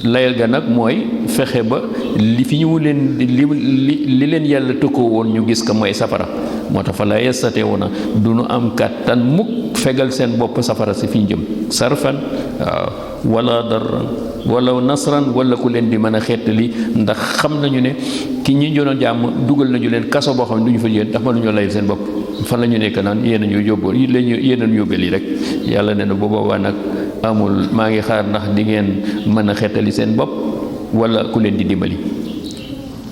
layal ga nag mooy fexe ba li fi ñu leen li leen yàlla tëkkoo woon ñu gis ko mooy safara moo tax fa la yastatiuuna du ñu am kattan mukk fegal seen bopp safara si fi ñu jëm sarfan waaw wala darran wala nasran wala ku leen di mën a xettali ndax xam nañu ne ki ñi doon jàmm dugal nañu leen kaso boo xam ne du ñu fa yéen ndax mënuñoo layal seen bopp fan la ñu nekk naan yéen a ñu yóbbu yéen a ñu yóbbee lii rek yàlla ne na bu boobaa nag amul maa ngi xaar ndax di ngeen mën a xettali seen bopp wala ku leen di dimbali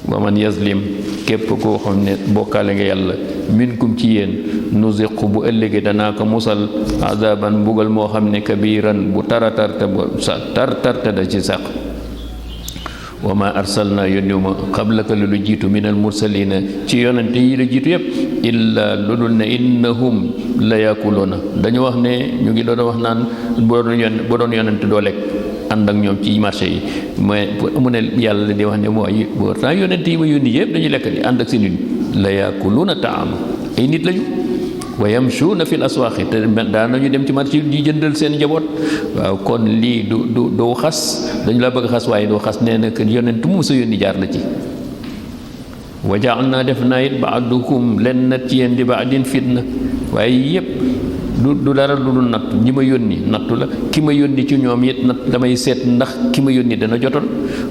wa man yazlim képp koo xam ne bokkaale nga yàlla minkum ci yéen nuziqu bu ëllëgee danaa ko musal azaban mbugal moo xam ne kabiran bu taratarta bu sa tartarta da ci sàq wa ma arsalna yónniwuma qablaka lu jiitu min al mursalina ci yonente yi la jiitu yépp illa lu dul ne innahum la yakuluna dañu wax ne ñu ngi doon wax naan boo doon yonente doo lekk ànd ak ñoom ci marché yi mais mu ne yàlla di wax ne mooy pourtant yonente yi ma yónni yëpp dañuy lekk di ànd ak seen nit la yakuluna taama ay nit lañu wa yamshuuna fil aswaaqi te daan nañu dem ci marché di jëndal seen njaboot waaw kon lii du xas dañu la bëgg xas waaye doo xas nee na que yonent mu sa yónni jaar na ci wa ja'alnaa def naa it ba'dakum len nat ci yéen di ba'din fitna waaye yëpp du dara lu dul natt ñi ma yónni nattu la ki ma yónni ci ñoom it natt damay seet ndax ki ma yónni dana jotoon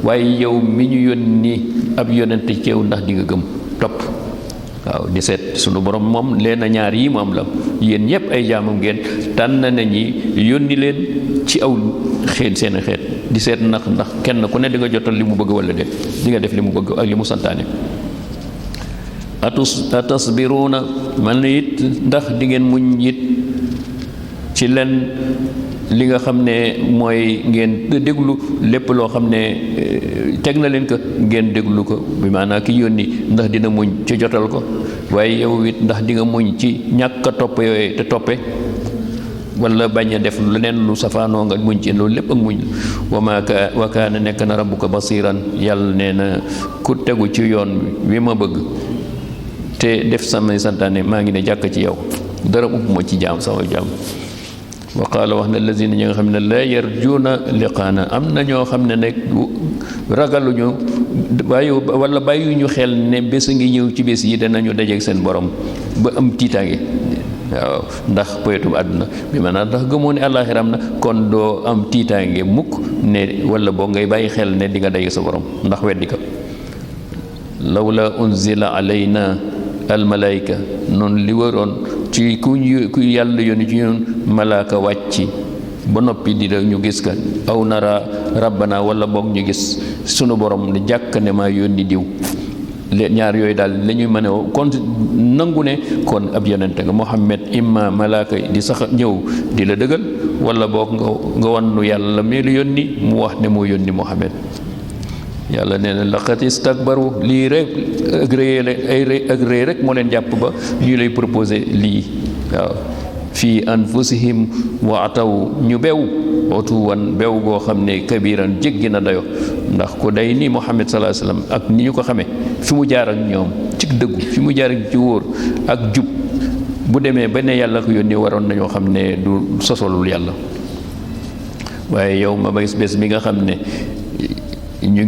waaye yow mi ñu yónni ab yonent ci yow ndax di nga gëm topp waaw di seet sunu borom moom leen a ñaar yi moom la yéen ñëpp ay jaamam ngeen tànn na ñi yónni leen ci aw xeet seen xeet di seet ndax kenn ku ne di nga jotal li mu bëgg wala de di nga def li mu bëgg ak li mu santaane atasbiruuna man it ndax di ngeen muñ it ci leen li nga xam ne mooy ngeen déglu lépp loo xam ne teg na leen ko ngeen déglu ko bi maanaam ki yónni ndax dina muñ ci jotal ko waaye yow it ndax di nga muñ ci ñàkk a topp yooyu te toppe wala bañ a def leneen lu safaanoo nga muñ ci loolu lépp ak muñ wa kaana nekk na rabbuka basiran yàlla nee na ku tegu ci yoon wi ma bëgg te def samay santaane maa ngi ne jàkk ci yow dara upp ma ci jaam sama jaam wa qaala wax na lazina ñi nga xam ne la yarjuuna liqaana am na ñoo xam ne nag ragaluñu wala bàyyuñu xel ne bés a ngi ñëw ci bés yi danañu dajeeg seen borom ba am tiitaange waaw ndax poyetum àdduna bi maanaam ndax gëmoo ne àllaaxira am na kon doo am tiitaange mukk ne wala boo ngay bàyyi xel ne di nga dajeeg sa borom ndax weddi ko lawla unzila alayna almalayka noonu li waroon ci ku yàlla yónni ci ñun malaaka wàcci ba noppi di da ñu gis ka aw nara rabbana wala boog ñu gis sunu borom ne jàkk ne maa yónni diw ñaar yooyu daal la ñuy mën a kon nangu ne kon ab yonente nga Muhammad imma malaaka di sax ñëw di la dëggal wala boog nga wannu yàlla mi la yónni mu wax ne moo yónni Muhammad yàlla nee na laqad istakbaru lii rek ak rëy rek moo leen jàpp ba ñu lay proposé lii waaw fii anfusihim wa ataw ñu bew otuwan bew goo xam ne kabiran jéggi na dayo ndax ku day ni Muhammad sallallahu alayhi wasallam ak ni ñu ko xamee fi mu jaar ak ñoom ci dëggu fi mu jaar ak ci wóor ak jub bu demee ba ne yàlla ko yónni waroon nañoo xam ne du sosolul yàlla waaye yow ma bés bi nga xam ne ñu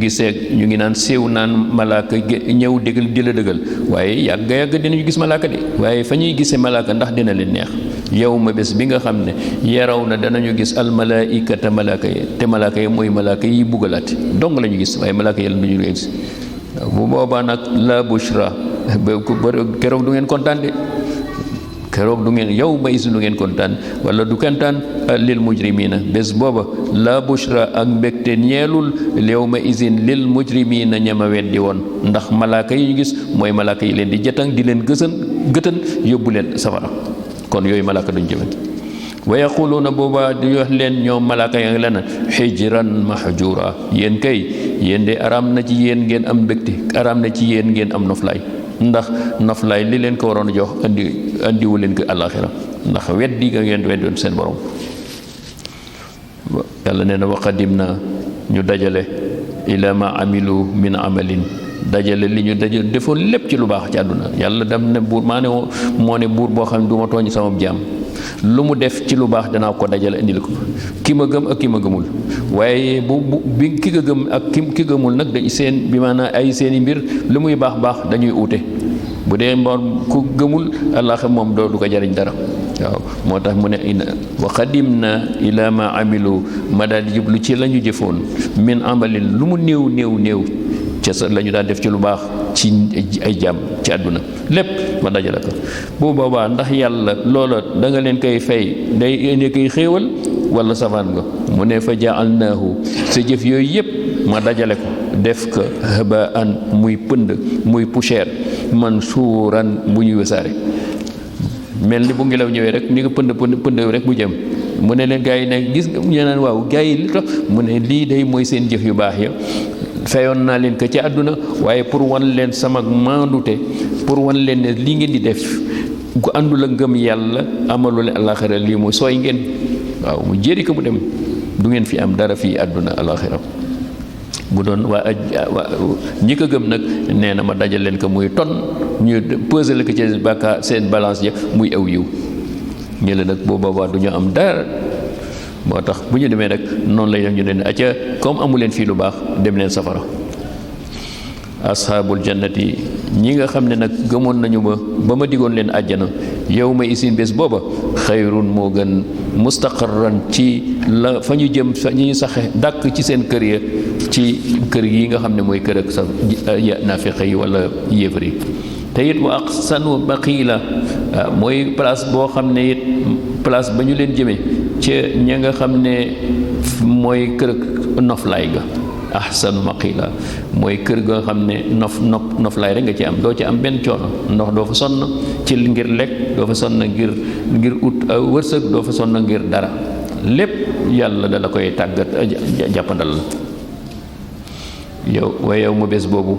ngi naan séew naan malaaka ñëw déggal di la dëggal waaye yàgg dinañu gis malaaka de waaye fa ñuy gisee malaaka ndax dina leen neex yow ma bés bi nga xam ne yaraw na danañu gis almalaaikata malaaka yi te malaaka yi mooy malaaka yi buggalaate dong la ñu gis waaye malaaka yi la duñu gis bu boobaa nag la bushra keroog du ngeen kontaan de keroog du ngeen yow ma is du ngeen kontaan wala du kontaan lil mujrimina bés booba la bushra ak mbégte ñeelul yow ma isin lil mujrimina ñama weddi woon ndax malaaka yi ñu gis mooy malaaka yi leen di jatang di leen gëtën yóbbu leen safara kon yooyu malaaka duñ jëme wa yaquluuna booba di wax leen ñoom malaaka ya ngi leen xijran mahjura yéen kay yéen de araam na ci yéen ngeen am mbégte araam na ci yéen ngeen am noflaay ndax noflaay li leen ko waroon a jox andiwu leen ko àllaaxira ndax weddi nga ngeen weddoon seen borom yàlla nee na wa qadimna ñu dajale ila ma amilu min amalin dajale li ñu dajale defoon lépp ci lu baax ci àdduna yàlla dem ne buur maa ne moo ne buur boo xam ne du ma tooñ sama jaam lu mu def ci lu baax danaa ko dajale indil ko ki ma gëm ak ki ma gëmul waaye bi ki nga gëm ak ki gëmul nag dañ seen bi maanaam ay seeni mbir lu muy baax dañuy uute bu dee moom ku gëmul àllaaxira moom du ko jariñ dara waaw moo tax mu ne wa qadimna ila ma amilu ma daal di jublu ci la ñu jëfoon min amalin lu mu néew ca sa la ñu daan def ci lu baax ci ay jàmm ci àdduna lépp ma dajale ko bu boobaa ndax yàlla loola da nga leen koy fay day indi koy xéewal wala safaan nga mu ne fa ja'alnaahu sa jëf yooyu yëpp ma dajale ko def ko habaan muy pënd muy poussière mansuuran bu ñuy wasaare mel ni bu ngelaw ñëwee rek ni nga pënd rek mu jëm mu ne leen gaa yi ne gis nga ñu naan waaw gaa yi li tax mu ne lii day mooy seen jëf yu baax ya fayoon naa leen ko ci àdduna waaye pour wan leen sama maandute pour wan leen ne lii ngeen di def ku àndul ak ngëm yàlla amalu leen alaxira lii mooy sooy ngeen waaw mu jëri ko mu dem du ngeen fi am dara fii àdduna alaxira bu doon waa ñi ko gëm nag nee na ma dajal leen ko muy ton ñu pesé la ko ci bàkkaar seen balance ya muy aw yiw ñële nag boo boobaa du ñu am dara moo tax bu ñu demee rek noonu lay def ñu ne acca comme amu leen fii lu baax dem leen safara ashaabul jannati ñi nga xam ne nag gëmoon nañu ba ma digoon leen àjjana yow ma isin bés booba xayrun moo gën mustaqarran ci la fa ñu jëm fa ñuy saxe dàkk ci seen kër ya ci kër yi nga xam ne mooy kër ak sa naafiq yi wala yéefar yi te it wa aqsanu baqiila mooy place boo xam ne it place ba ñu leen jëmee ca ña nga xam ne mooy kër ak noflaay ga ahsanu maqila mooy kër ga nga xam ne noflaay rek nga ci am doo ci am benn coono ndox doo fa sonn ci ngir lekk doo fa sonn ngir ut wërsëg doo fa sonn ngir dara lépp yàlla da la koy tàggat jàppandal la yow waaye yow ma bés boobu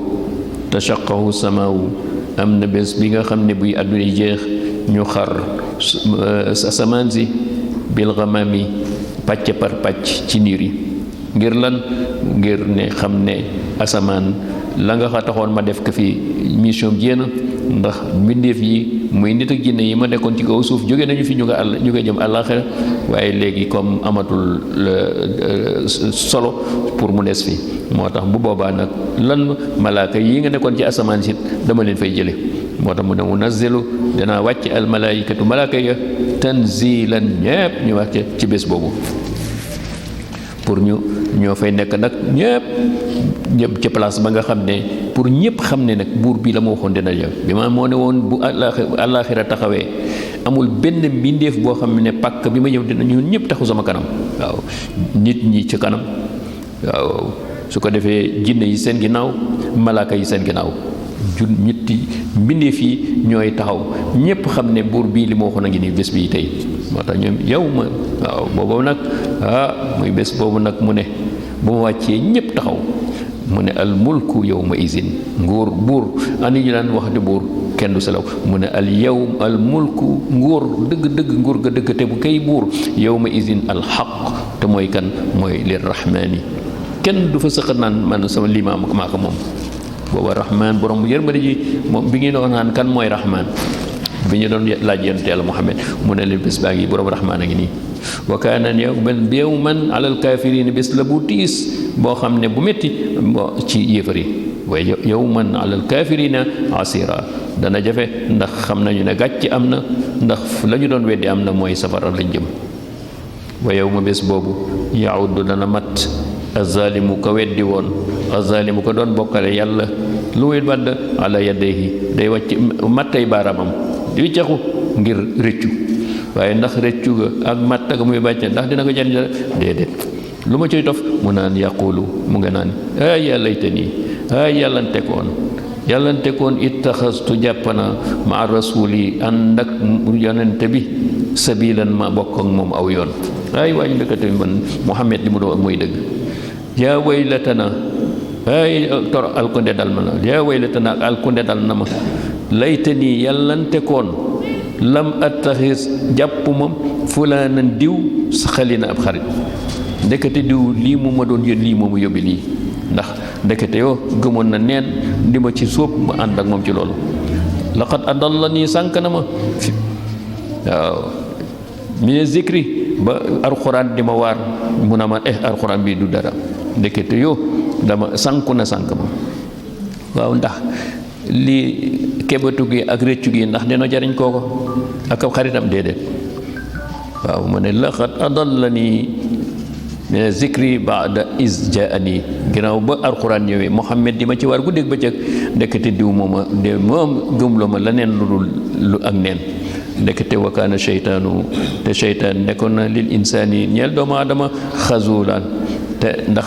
tashaqqahu samaawu am na bés bi nga xam ne buy àdduna jeex ñu xar asamaan si bil ghamami pàcc par pàcc ci niir yi ngir lan ngir ne xam ne asamaan la nga xa taxoon ma def ko fi mission jéena ndax mbindeef yi muy nit ak jinne yi ma nekkoon ci kaw suuf jóge nañu fi ñu nga jëm àllaaxira waaye léegi comme amatul solo pour mu des fi moo tax bu boobaa nag lan malaaka yi nga nekkoon ci asamaan si dama leen fay jële moo tax mu ne munazzilu danaa wàcc al malaayikatu malaaka ya tanzilan ñépp ñu wàcce ci bés boobu pour ñoo fay nekk nag ñëpp ci place ba nga xam ne pour ñëpp xam ne nag buur bi la ma waxoon dina yow bi ma moo ne woon bu àllaaxira taxawee amul benn mbindeef boo xam ne pàkk bi ma ñëw dina ñun ñëpp taxu sama kanam waaw nit ñi ci kanam waaw su ko defee jinne yi seen ginnaaw malaaka yi seen ginnaaw ñetti mbindeef yi ñooy taxaw ñëpp xam ne buur bii li ma waxoon a ngi nii bés bii tey moo tax ñoom yow ma waaw boobu nag muy bés boobu nag mu ne bu ma wàccee ñëpp taxaw mu ne al mulku yawma izin nguur buur ani ñu daan wax di buur kenn du selaw mu ne al mulku nguur dëgg nguur ga dëgg te bu kay buur yawma izin al xaq te mooy kan mooy lir rahmaani kenn du fa sëqa naan man sama limaam maa ko moom booba rahmaan borom yërmande ji moom bi ngi doon naan kan mooy rahmaan bi ñu doon laaj yonent Yàlla Muhammad mu ne leen bés baa ngi borom rahmaan a ngi nii wa kaana yawman alal kaafiriin bés la bu tiis boo xam ne bu métti ci yéefar yi waaye yawman alal kaafiriina asira dana jafe ndax xam nañu ne gàcc am na ndax la ñu doon weddi am na mooy safara lañ jëm wa yawma bés boobu yauddu dana mat azalimu ko weddi woon azalimu ko doon bokkale yàlla lu muy wadd ala yadayhi day wàcc mattay baaraamam di wiccaxu ngir rëccu waaye ndax rëccu ga ak matta ga muy bàcce ndax dina ko jariñ déedéet lu ma coy tof mu naan yaqulu mu nga naan ay ya laytani ay yàllante koon ittaxastu jàppana ma rasuli ànd ak yonente bi sabilan ma bokk ak moom aw yoon ay waaye ndëkkate man Muhammad li mu doon ak mooy dëgg yaa waylatana ay tor alkunde dal ma na yaa waylatana ak alkunde dal na ma laytani yàllante koon lam attaxis jàpp ma fulaanan diw xalina ab xarit ndekete diw lii mu ma doon yóbbu lii moomu yóbbi lii ndax ndekete yoo gëmoon na neen di ma ci sóob ma ànd ak moom ci loolu laqad adallani sànk na ma waaw mine zikri ba alxuraan di ma waar mu na ma alxuraan bii du dara ndekete yoo dama sànku na sànk ma waaw ndax lii kebatu gi ak réccu gi ndax dina jariñ kooko ak ab xaritam déedéet waaw mu ne laqad adallani min zikri baada is jaani ginnaaw ba alxuraan ñëwee Muhammad di ma ci war guddeeg bëccëg ndekete diw mooma de moom gëmloo ma leneen lu dul lu ak neen ndekete wa kaana seytaanu te seytaan nekkoon na lil insaani ñeel doomu aadama xazulaan te ndax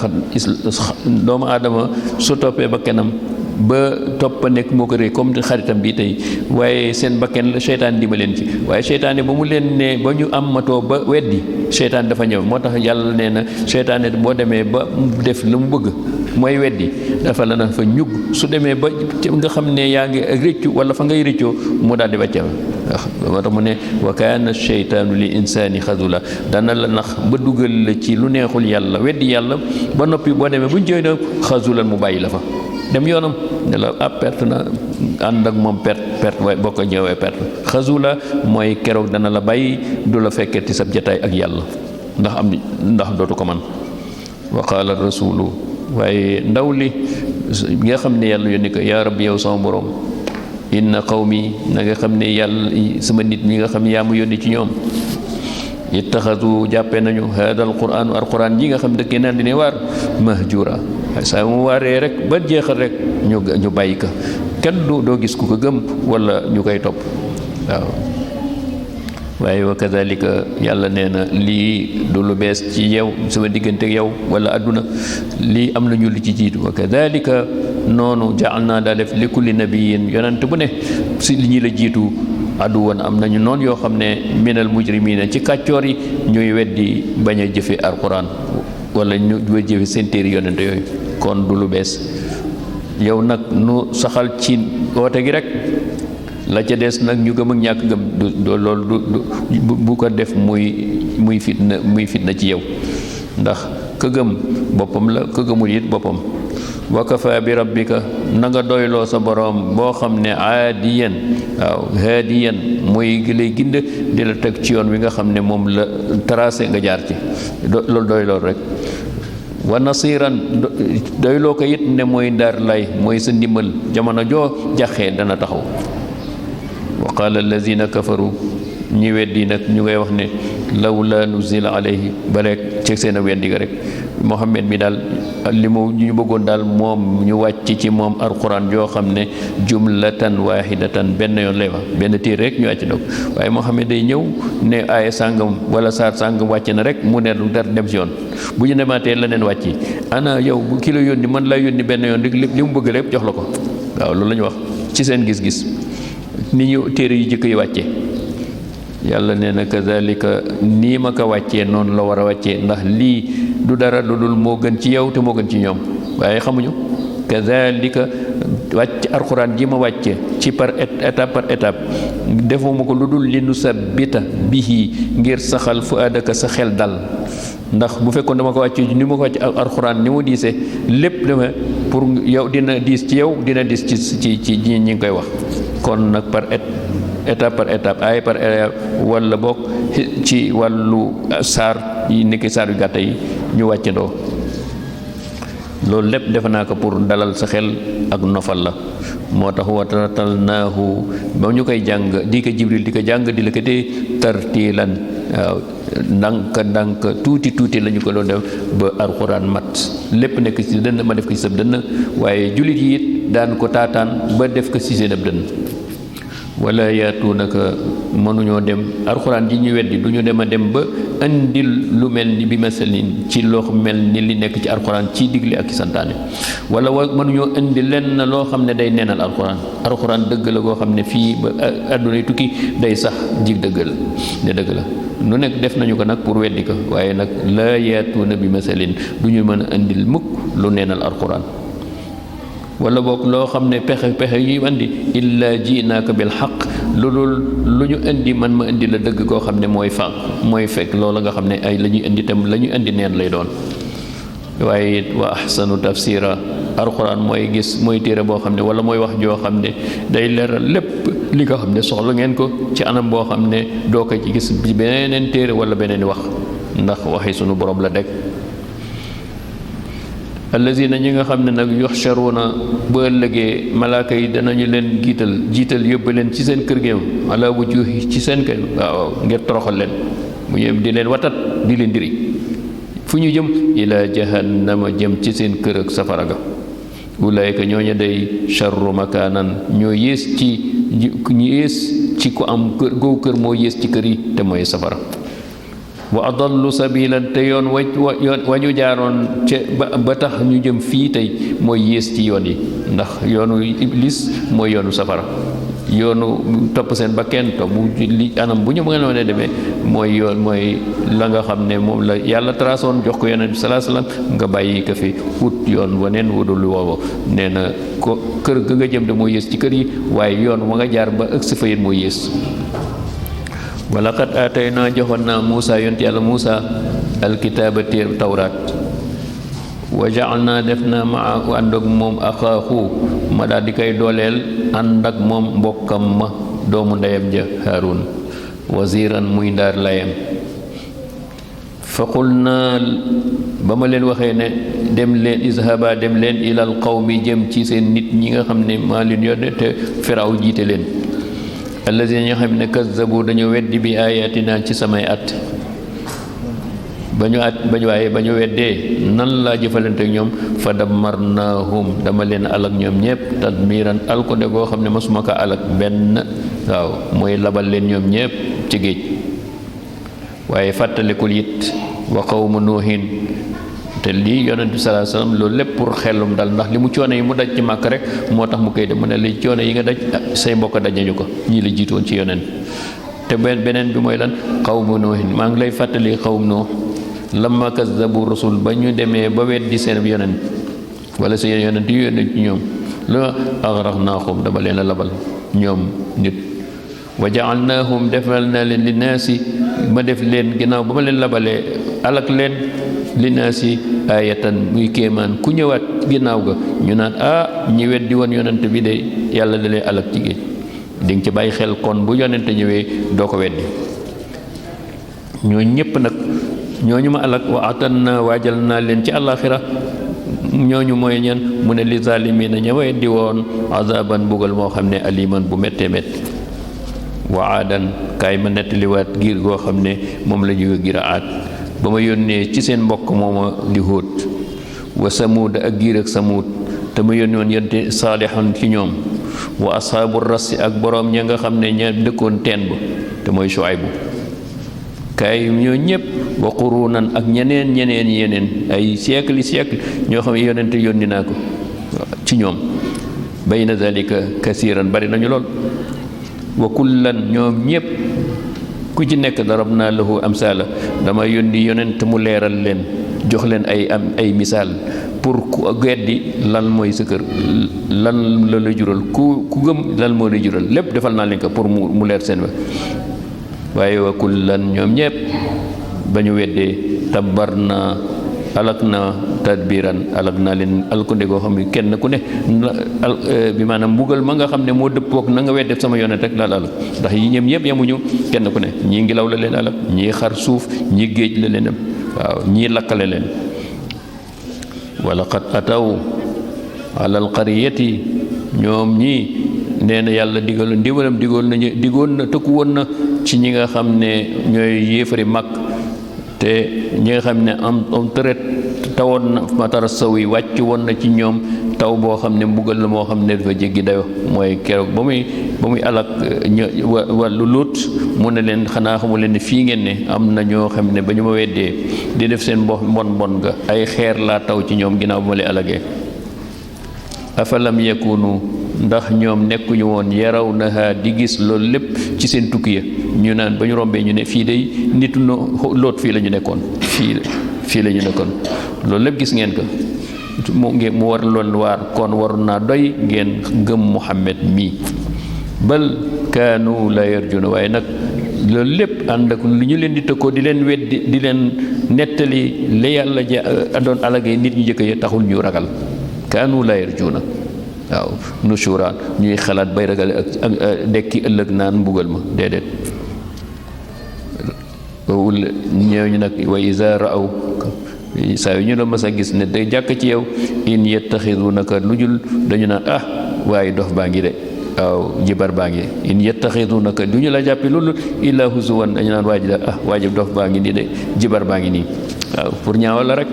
doomu aadama su toppee ba kenam ba toppa nekk moo ko rëy comme xaritam bi tey waaye seen bakken la seytaan di ma leen ci waaye seytaane ba mu leen ne ba ñu am matoo ba weddi seytaan dafa ñëw moo tax yàlla nee na seytaane boo demee ba def lu mu bëgg mooy weddi dafa la na fa ñugg su demee ba nga xam ne yaa ngi rëccu wala fa ngay rëccoo mu daal di wàcce moo tax mu ne wa kaana seytaanu li insaani xazula dana la nax ba dugal la ci lu neexul yàlla weddi yàlla ba noppi boo demee bu ñu jëy na xazulan mu bàyyi la fa dem yoonam ne la perte na ànd ak moom perte waaye boo ko ñëwee perte xazula mooy keroog dana la bàyyi du la fekkee ci sab jataay ak yàlla ndax dootu ko man wa qaala rasulu waaye ndaw li nga xam ne yàlla yónni ko yaa rabbi yow sama borom inna qawmi na nga xam ne yàlla sama nit ñi nga xam ne yaa mu yónni ci ñoom ittaxadu jàppe nañu hada alquran ji nga xam dëkkee naan dine waar mahjura saa mu waaree rek ba jeexal rek ñu bàyyi ko kenn doo gis ku ko gëm wala ñu koy topp waaw waaye wa kadalika yàlla nee na lii du lu bees ci yow sama diggante yow wala adduna lii am na ñu li ci jiitu wa kadalika noonu jaal naa daa def li kulli nabiyin yonent bu ne si li ñi la jiitu addu woon am nañu noonu yoo xam ne minal mujrimina ci kàccoor yi ñuy weddi bañ a jëfe alquran wala ñu jëfe seen téere yonent yooyu kon du lu bees yow nag nu saxal ci woote gi rek la ca des nag ñu gëm ak ñàkk gëm du loolu du bu ko def muy fitna ci yow ndax ka gëm boppam la ka gëmul it boppam wa kafa bi rabbika na nga doyloo sa boroom boo xam ne aadiyan waaw haadiyan mooy gi lay gind di la teg ci yoon wi nga xam ne moom la tracé nga jaar ci loolu doyloo rek wa nasiran doyloo ko it ne mooy ndar lay mooy sa ndimbal jamono joo jaxee dana taxaw wa qaala allazina kafaru ñi weddi nag ñu ngay wax ne lawla nuzila alayhi ba rek ci seen a weddi ga rek Muhammad mi daal li mu ñu bëggoon daal moom ñu wàcc ci moom alquran joo xam ne jumlatan wahidatan benn yoon lay wax benn tiir rek ñu wàcc dog waaye Muhammad day ñëw ne aaya sàngam wala saar sàngam wàcc na rek mu ne lu dar dem si yoon bu ñu demaatee leneen wàcc ana yow bu ki la yónni man lay yónni benn yoon rek li mu bëgg lépp jox la ko waaw loolu la ñu wax ci seen gis-gis ni ñu téere yu jëkk yi wàcce yàlla nee na kazalika nii ma ko wàccee noonu la war a wàccee ndax lii du dara lu dul moo gën ci yow te moo gën ci ñoom waaye xamuñu kazalika wàcc alxuraan ji ma wàcce ci par étape par étape defuma ko lu dul li nu sabbita bihi ngir saxal fu adaka sa xel dal ndax bu fekkoon dama ko wàcce ni ma ko wàcce alxuraan ni mu diisee lépp dama pour yow dina diis ci yow dina diis ci ñi ngi koy wax kon nag par étape par étape ay par wala bokk ci wàllu saar yi nekk saar yu gàtta yi ñu wàccandoo loolu lépp defe naa ko pour dalal sa xel ak nofal la moo tax waratalnaahu ba ñu koy jàng di ko jibril di ko jàng di la ko tee tartiilan waaw ndànk tuuti tuuti la ñu ko doon def ba alxuraan mat lépp nekk ci dënn ma def ko ci sab dënn waaye jullit yi it daan ko taataan ba def ko ci seen ab dënn wala yaatuunaka mënuñoo dem alxuraan ji ñu weddi du ñu dem a dem ba indil lu mel ni bi masalin ci loo mel ni li nekk ci alxuraan ci digle ak ci santaane wala mënuñoo indi lenn loo xam ne day neenal alxuraan dëgg la goo xam ne fii ba àdduna tukki day sax jig dëgg la nu nekk def nañu ko nag pour weddi ko waaye nag la yaatuuna bi masalin du ñu mën a indil mukk lu neenal alxuraan wala boog loo xam ne pexe yi andi illa jiinaaka bil xaq lu dul lu ñu indi man ma indi la dëgg koo xam ne mooy fekk loola nga xam ne ay la ñuy indi tam la ñuy indi neen lay doon waaye it wa ahsanu tafsira alxuraan mooy téere boo xam ne wala mooy wax joo xam ne day leeral lépp li nga xam ne soxla ngeen ko ci anam boo xam ne doo ko ci gis bi beneen téere wala beneen wax ndax waxi sunu borom la deg allazina ñi nga xam ne nag yuxsharuuna bu ëllëgee malaaka yi danañu leen jiital yóbbu leen ci seen kër géem ala wujuhi ci seen kër waaw ngir toroxal leen mu ñëw di leen watat di leen diri fu ñu jëm ila jahannama jëm ci seen kër ak safara ga ulaayka ñooñu day sharru makaanan ñoo yées ci ku am kër googu kër moo yées ci kër yi te mooy safara wa adallu sabilan te yoon wa ñu jaaroon ca ba tax ñu jëm fii tey mooy yées ci yoon yi ndax yoonu iblis mooy yoonu safara yoonu topp seen bakken topp li anam bu ñu mën a demee mooy yoon mooy la nga xam ne moom la yàlla traçoon jox ko yonent bi salaa salaam nga bàyyi ko fi ut yoon waneen wudul woowo nee na ko kër ga nga jëm de mooy yées ci kër yi waaye yoon wa nga jaar ba ëgsi fa yit mooy yées walaqad aataynaa joxoon naa Muusa yonent yàlla Muusa alkitaaba téer tawraat wa ja'alnaa def naa maa ànd ak moom axaahu ma daal di koy dooleel ànd ak moom mbokkam ma doomu ndeyam ja Haarun waziran muy ndaar layam fa qul naa ba ma leen waxee ne dem leen izhaba dem leen ilal qawmi jëm ci seen nit ñi nga xam ne maa leen yónne te Firaw jiite leen allazina ñoo xam ne kazzabu dañu weddi bi ayatina ci samay at ba ñu weddee nan laa jëfalante ak ñoom fa dammarnaahum dama leen alak ñoom ñépp tadmiran alkonde goo xam ne masuma ko alak benn waaw mooy labal leen ñoom ñépp ci géej waaye fàttalikul it wa qawmu nuuhin te lii yonent bi sallallahu alayhi wasallam loolu lépp pour xelum dal ndax li mu coono yi mu daj ci màkk rek moo tax mu koy dem mu ne li coono yi nga daj say mbokk daj nañu ko ñii la jiitoon ci yonent te beneen bi mooy lan qawmu nuuhin maa ngi lay fàttali qawmu nuuh lamma kazzabu rasul ba ñu demee ba weddi seen yonent wala seen yonent yu yónni ci ñoom lu aghraqnaahum dama leen a labal ñoom nit wa ja'alnaahum defal naa leen li naasi ma def leen ginnaaw ba ma leen labalee alak leen linaasi ayatan muy kéemaan ku ñëwaat ginnaaw ga ñu naan ñi weddi woon yonent bi de yàlla da leen alak ci géej di nga ci bàyyi xel kon bu yonent ñëwee doo ko weddi ñooñu ñëpp nag ñooñu ma alak wa atan na waajal naa leen ci àllaaxira ñooñu mooy ñan mu ne li zaalimiina ña weddi woon azaban mbugal moo xam ne aliman bu méttee métti wa aadan kaay ma nettaliwaat giir goo xam ne moom la ñu giir a aat ba ma yónnee ci seen mbokk mooma di Hóot wa samuud ak giir ak samuud te ma yónni woon yonte saalixan ci ñoom wa ashaabu rassi ak boroom ña nga xam ne ña dëkkoon teen ba te mooy Shuaybu kaay ñoo ñëpp wa qurunan ak ñeneen yeneen ay siècle ñoo xam ne yonente yónni naa ko ci ñoom bayna zalika kasiran bari nañu lool wa kullan ñoom ñëpp ku ci nekk darabna lahu amsala dama yónni yonent mu leeral leen jox leen ay misaal pour ku weddi lan mooy sa kër lan la jural ku gëm lan moo lay jural lépp defal naa leen ko pour mu leer seen wa waaye wa kullan ñoom ñëpp ba ñu weddee tabar na alak na tadbiran alak naa leen alkunde goo xam ne kenn ku ne bi maanaam mbugal ma nga xam ne moo dëppook na nga weddee sama yonent rek laal alak ndax yi ñëm yëpp yamuñu kenn ku ne ñii ngelaw la leen alak ñii xar suuf ñii géej la leen waaw ñii lakkale leen wala qad ataw ala alqaryati ñoom ñii nee na yàlla digoon na tëkku woon na ci ñi nga xam ne ñooy yéefari mag te ñi nga xam ne am tëret tawoon na matara saw yi wàcc woon na ci ñoom taw boo xam ne mbugal la moo xam ne dafa jéggi dayo mooy keroog ba muy alak wàllu Luut mu ne leen xanaa xamu leen ne fii ngeen ne am na ñoo xam ne ba ñu ma weddee di def seen mbon ga ay xeer laa taw ci ñoom ginnaaw ba ma leen alagee afalam yakunu ndax ñoom nekkuñu woon yaraw naha di gis loolu lépp ci seen tukki ya ñu naan ba ñu rombee ñu ne fii day nitu Lóot fii la ñu nekkoon fii la ñu nekkoon loolu lépp gis ngeen ko mu war loon waar kon waroon naa doy ngeen gëm Muhammad mii bal kaanu la yarjuna waaye nag loolu lépp ànd ak lu ñu leen di tëkkoo di leen weddi di leen nettali la yàlla doon alagee nit ñu jëkk ya taxul ñu ragal kaanu la yarjuna waaw nushura ñuy xalaat bay ragal ak dekki ëllëg naan mbugal ma déedéet ñëw nag wa iza raaw saa yu ñu la mas a gis ne day jàkk ci yow in yettaxidunaka lu jul dañu naan waaye dof baa ngi de waaw jibar baa ngi in yettaxidunaka du ñu la jàppi loolu illa huzuwan dañu naan waa ji da waa ji dof baa ngi nii de jibar baa ngi nii waaw pour ñaawal la rek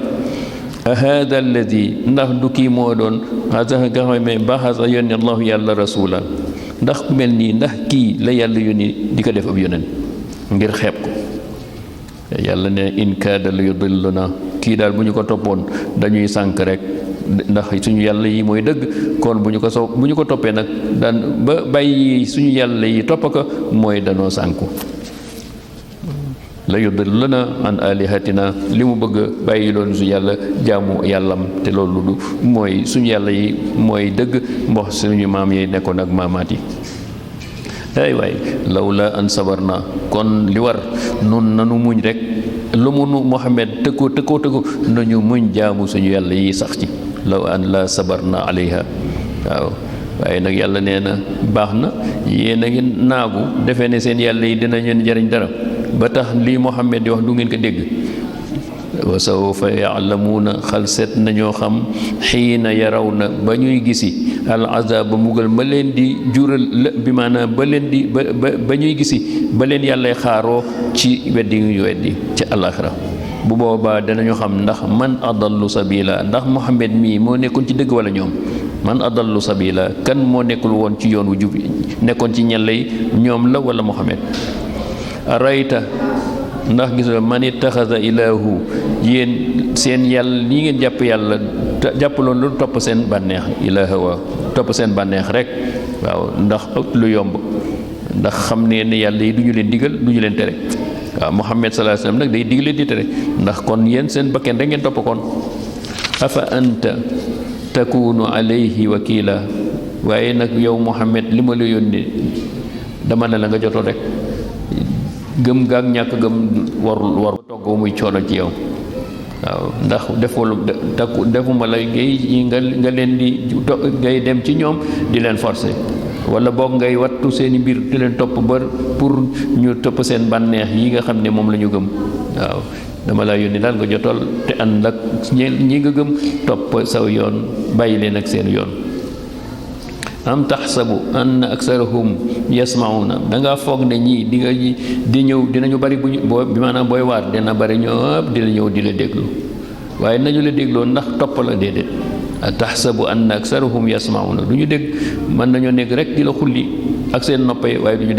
hada alladi ndax du kii moo doon asa nga xam ne baxasa yónni allahu yàlla rasula ndax ku mel nii ndax kii la yàlla yónni di ko def ab yónent ngir xeeb ko yàlla ne in kaada la yudilluna kii daal bu ñu ko toppoon dañuy sànk rek ndax suñu yàlla yi mooy dëgg kon bu ñu ko toppee nag daan ba bàyyi suñu yàlla yi topp ko mooy danoo sànku la yudilluna an alihatina li mu bëgg bàyyi loolu su yàlla jaamu yàllam te loolu du mooy suñu yàlla yi mooy dëgg mbox suñu maam yi nekkoon ak maamaat yi ay waay lawla an sabarna kon li war nun nanu muñ rek lu mu nu Muhammad tëkkoo nañu muñ jaamu suñu yàlla yi sax ci law an la sabarna alayha waaw waaye nag yàlla nee na baax na yéen a ngi naagu defee ne seen yàlla yi dina leen jariñ dara ba tax lii Muhammad di wax du ngeen ko dégg wa sawfa yaalamuuna xal seet nañoo xam xiina yaraw na ba ñuy gisi al azab ba mbugal ma leen di jural bi maanaam ba leen di ba ñuy gisi ba leen yàllay xaaroo ci weddi ñu weddi ci alaxira bu boobaa danañu xam ndax man adallu sabila ndax Muhammad mii moo nekkoon ci dëgg wala ñoom man adallu sabila kan moo nekkul woon ci yoon wu jub nekkoon ci ñella yi ñoom la wala Muhammad arayta ndax gis nga man ittaxasa ilaahu yéen seen yàlla lii ngeen jàpp yàlla jàppaloon lu topp seen bànneex ilaaha wa topp seen bànneex rek waaw ndax lu yomb ndax xam ne ne yàlla yi du ñu leen digal du ñu leen tere waaw Muhammad sallallahu alayhi wasallam nag day digle di tere ndax kon yéen seen bakken rek ngeen topp koon afa anta takunu alayhi wakila waaye nag yow Muhammad li ma la yónni dama ne la nga jotoo rek gëm gaag ñàkk gëm war togg muy coono ci yow waaw ndax defuma la nga leen di ngay dem ci ñoom di leen forcer wala boog ngay wattu seeni mbir di leen topp ba pour ñu topp seen bànneex yi nga xam ne moom la ñu gëm waaw dama la yónni daal nga jotal te ànd ak ñi nga gëm topp saw yoon bàyyi leen ak seen yoon am taxsabu anna aksarahum yasmauna da ngaa foog ne ñii di ñëw dinañu bari bi maanaam booy waar dina bari ñëpp di la ñëw di la déglu waaye nañu la dégloo ndax topp la déedéet taxsabu anna aksarahum yasmauna du ñu dégg mën nañoo nekk rek di la xulli ak seen noppee waaye du ñu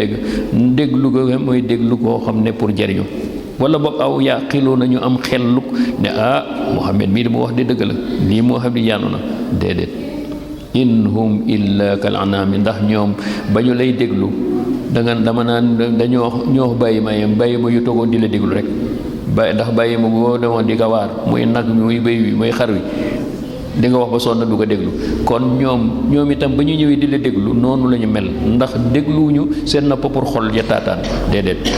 déglu ko mooy déglu koo xam ne pour jariñu wala boog aw yaqiloo nañu am xelluk ne Muhammad mii di mu wax di dëgg la lii moo xam ne yaanu na déedéet in hum illa kal anami ndax ñoom ba ñu lay déglu dama naan ñoo bàyyi ma yu toogoon di la déglu rek ndax bàyyi ma boo demoon di ko waar muy nag mi muy béy wi muy xar wi di nga wax ba sonn du ko déglu kon ñoom itam ba ñu ñëwee di la déglu noonu la ñu mel ndax dégluwuñu seen nopp pour xol ja taataan déedéet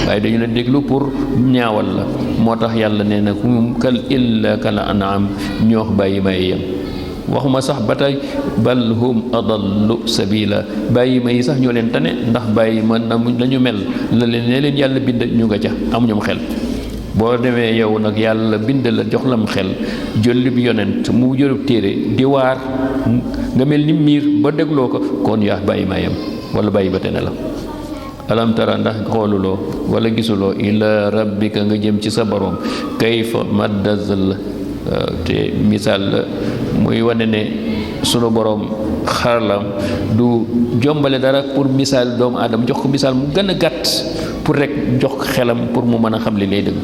waaye dañu la déglu pour ñaawal la moo tax yàlla nee na hum illa kal anam ñoo bàyyi ma yem waxuma sax ba tey bal hum adallu sabila bàyyi ma yi sax ñoo leen tane ndax bàyyi ma la ñu mel la leen yàlla bind ñu nga ca amuñu xel boo demee yow nag yàlla bind la jox lam xel jëlli bi yonent mu jëlub téere di waar nga mel ni miir ba dégloo ko kon yaa bàyyi ma yem wala bàyyi ba tane la alam tara ndax xooluloo wala gisuloo ila rabbika nga jëm ci sa borom kayfa maddazal te misaal la muy wane ne sunu borom xarlam du jombale dara pour misaal doomu aadama jox ko misaal mu gën a gàtt pour rek jox ko xelam pour mu mën a xam li lay dëgg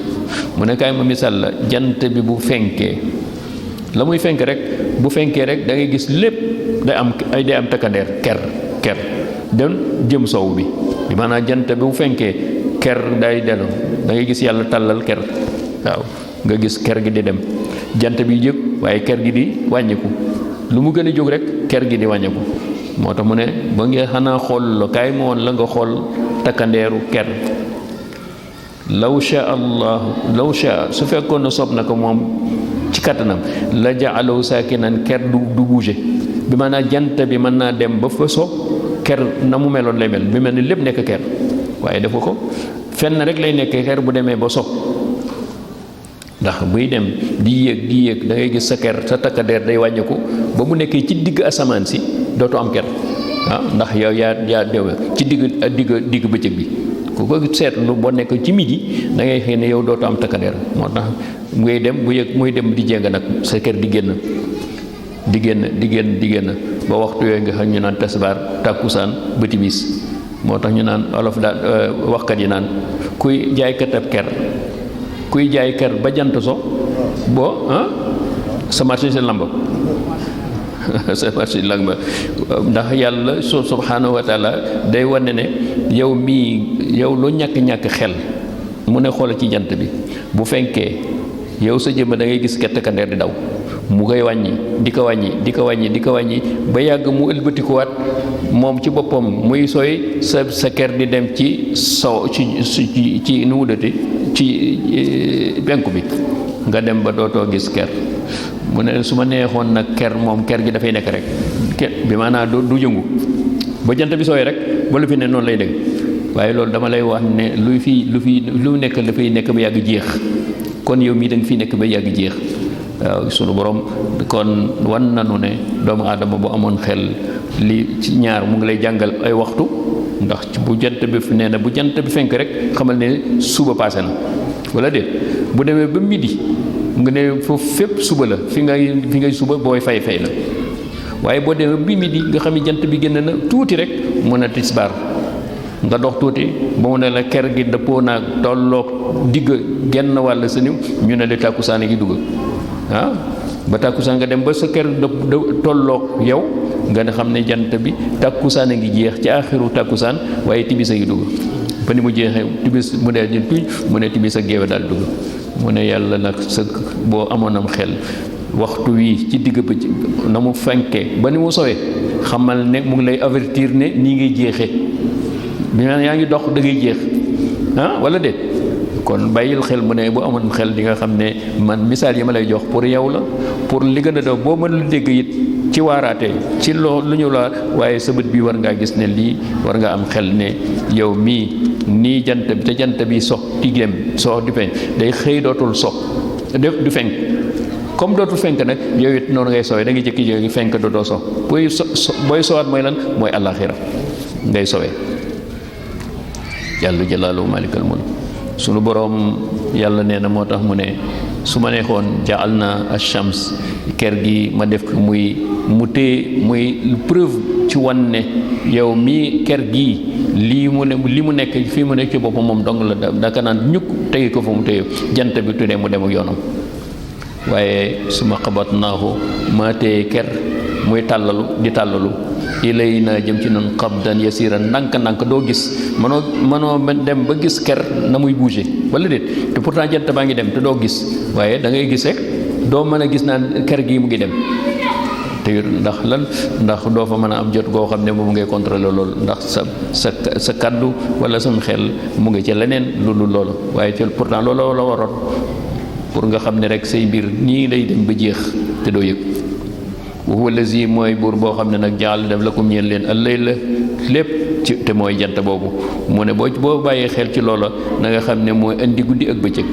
mu ne kaay ma misaal la jant bi bu fenkee la muy fenk rek bu fenkee rek da ngay gis lépp day am takkandeer ker dem jëm sow bi maanaam jant bi bu fenkee ker day dellu da ngay gis yàlla tàllal ker waaw nga gis ker gi di dem jant bi jóg waaye ker gi di wàññiku lu mu gën a jóg rek ker gi di wàññiku moo tax mu ne ba nga xanaa xool la kaay ma woon la nga xool takkandeeru ker law sha su fekkoon na soob na ko moom ci kattanam la jaalaw saakinan ker du bouger bi maanaam jant bi mën naa dem ba fa so ker na mu meloon lay mel bi mel ni lépp nekk ker waaye dafa ko fenn rek lay nekk ker bu demee ba so ndax buy dem di yéeg da ngay gis sa ker sa takkandeer day wàññiku ba mu nekkee ci digg asamaan si dootu am ker ndax yow yaa dew ci digg bëccëg bi ku ko seetlu boo nekk ci midi da ngay xëy ne yow dootu am takkandeer moo tax ngay dem muy dem di jéng nag sa ker di génn ba waxtu yooyu nga xam ñu naan tasbaar tàkkusaan ba timis moo tax ñu naan olof daal waxkat yi naan kuy jaaykatab ker kuy jaay ker ba jant so boo sa marché si lamba sa marché si lamba ndax yàlla subhanahu wa taala day wane ne yow lu ñàkk xel mu ne xoolal ci jant bi bu fenkee yow sa jëmm da ngay gis takkandeer di daw mu koy wàññi di ko wàññi ba yàgg mu ëlbatikuwaat moom ci boppam muy sooy sa ker di dem ci sow ci nu mu dëti ci penku bi nga dem ba dootoo gis ker mu ne su ma neexoon nag ker gi dafay nekk rek bi maanaam du yëngu ba jant bi sooy rek ba lu fi ne noonu lay dégg waaye loolu dama lay wax ne lu nekk dafay nekk ba yàgg jeex kon yow mii da nga fi nekk ba yàgg jeex waaw sunu borom kon wan nanu ne doomu aadama bu amoon xel li ci ñaar mu ngi lay jàngal ay waxtu ndax bu jant bi nee na bu jant bi fenk rek xamal ne suba passé na wala déet bu demee ba midi nga ne foofu fépp suba la fi ngay suba booy fay la waaye boo demee bi midi nga xam ne jant bi génn na tuuti rek mën a tisbaar nga dox tuuti ba mu ne la ker gi dëppoo naag tolloog digg genn wàll sa niw ñu ne la tàkkusaan gi dugg ba tàkkusaan nga dem ba sa ker tolloog yow nga ne xam ne jant bi tàkkusaan a ngi jeex ci axiru tàkkusaan waaye tibis a ngi dugg ba ni mu jeexee tibis mu ne ñu tuñ mu ne tibis ak géewe daal dugg mu ne yàlla nag sa boo amoon am xel waxtu wii ci digg bëccëg na mu fenkee ba ni mu sowee xamal ne mu ngi lay avertir ne nii ngay jeexee bi yaa ngi dox da ngay jeex wala déet kon bàyyil xel mu ne bu amoon xel di nga xam ne man misaal yi ma lay jox pour yow la pour li gën a daw boo mënul dégg it ci waaraate ci lu ñu la waaye sa bët bi war ngaa gis ne lii war nga am xel ne yow mii nii jant bi te jant bi sox di dem sox di feeñ day xëy dootul sox du fenk comme dootul fenk nag yow it noonu ngay sowee da ngay jékki-jékki fenk dootoo sox booy sowaat mooy lan mooy àllaaxira ngay sowee yàlla jalaaluhu malikal mulk sunu boroom yàlla nee na moo tax mu ne su ma neexoon jaal na ash-shams ker gi ma def ko mu téye muy preuve ci wan ne yow mii ker gii li mu nekk fii mu nekk ci boppam moom dong la daka naan ñukk téye ko fa mu téye jant bi tuddee mu dem ak yoonam waaye su ma xabatnaahu maa téye ker muy tàllalu ilay na jëm ci noonu qabdan yasiran ndànk doo gis mënoo dem ba gis ker na muy bouger wala déet te pourtant jant baa ngi dem te doo gis waaye da ngay gis rek doo mën a gis naan ker gii mu ngi dem te ndax lan ndax doo fa mën a am jot goo xam ne moom ngay contrôler loolu ndax sa kaddu wala sam xel mu ngi ci leneen lu loolu waaye ci pourtant loolu la waroon pour nga xam ne rek say mbir nii lay dem ba jeex te doo yëg wa huwa allazi mooy buur boo xam ne nag jaal def lakum ñeen leen al-layla lépp ci te mooy jant boobu mu ne boo bàyyee xel ci loola na nga xam ne mooy indi guddi ak bëccëg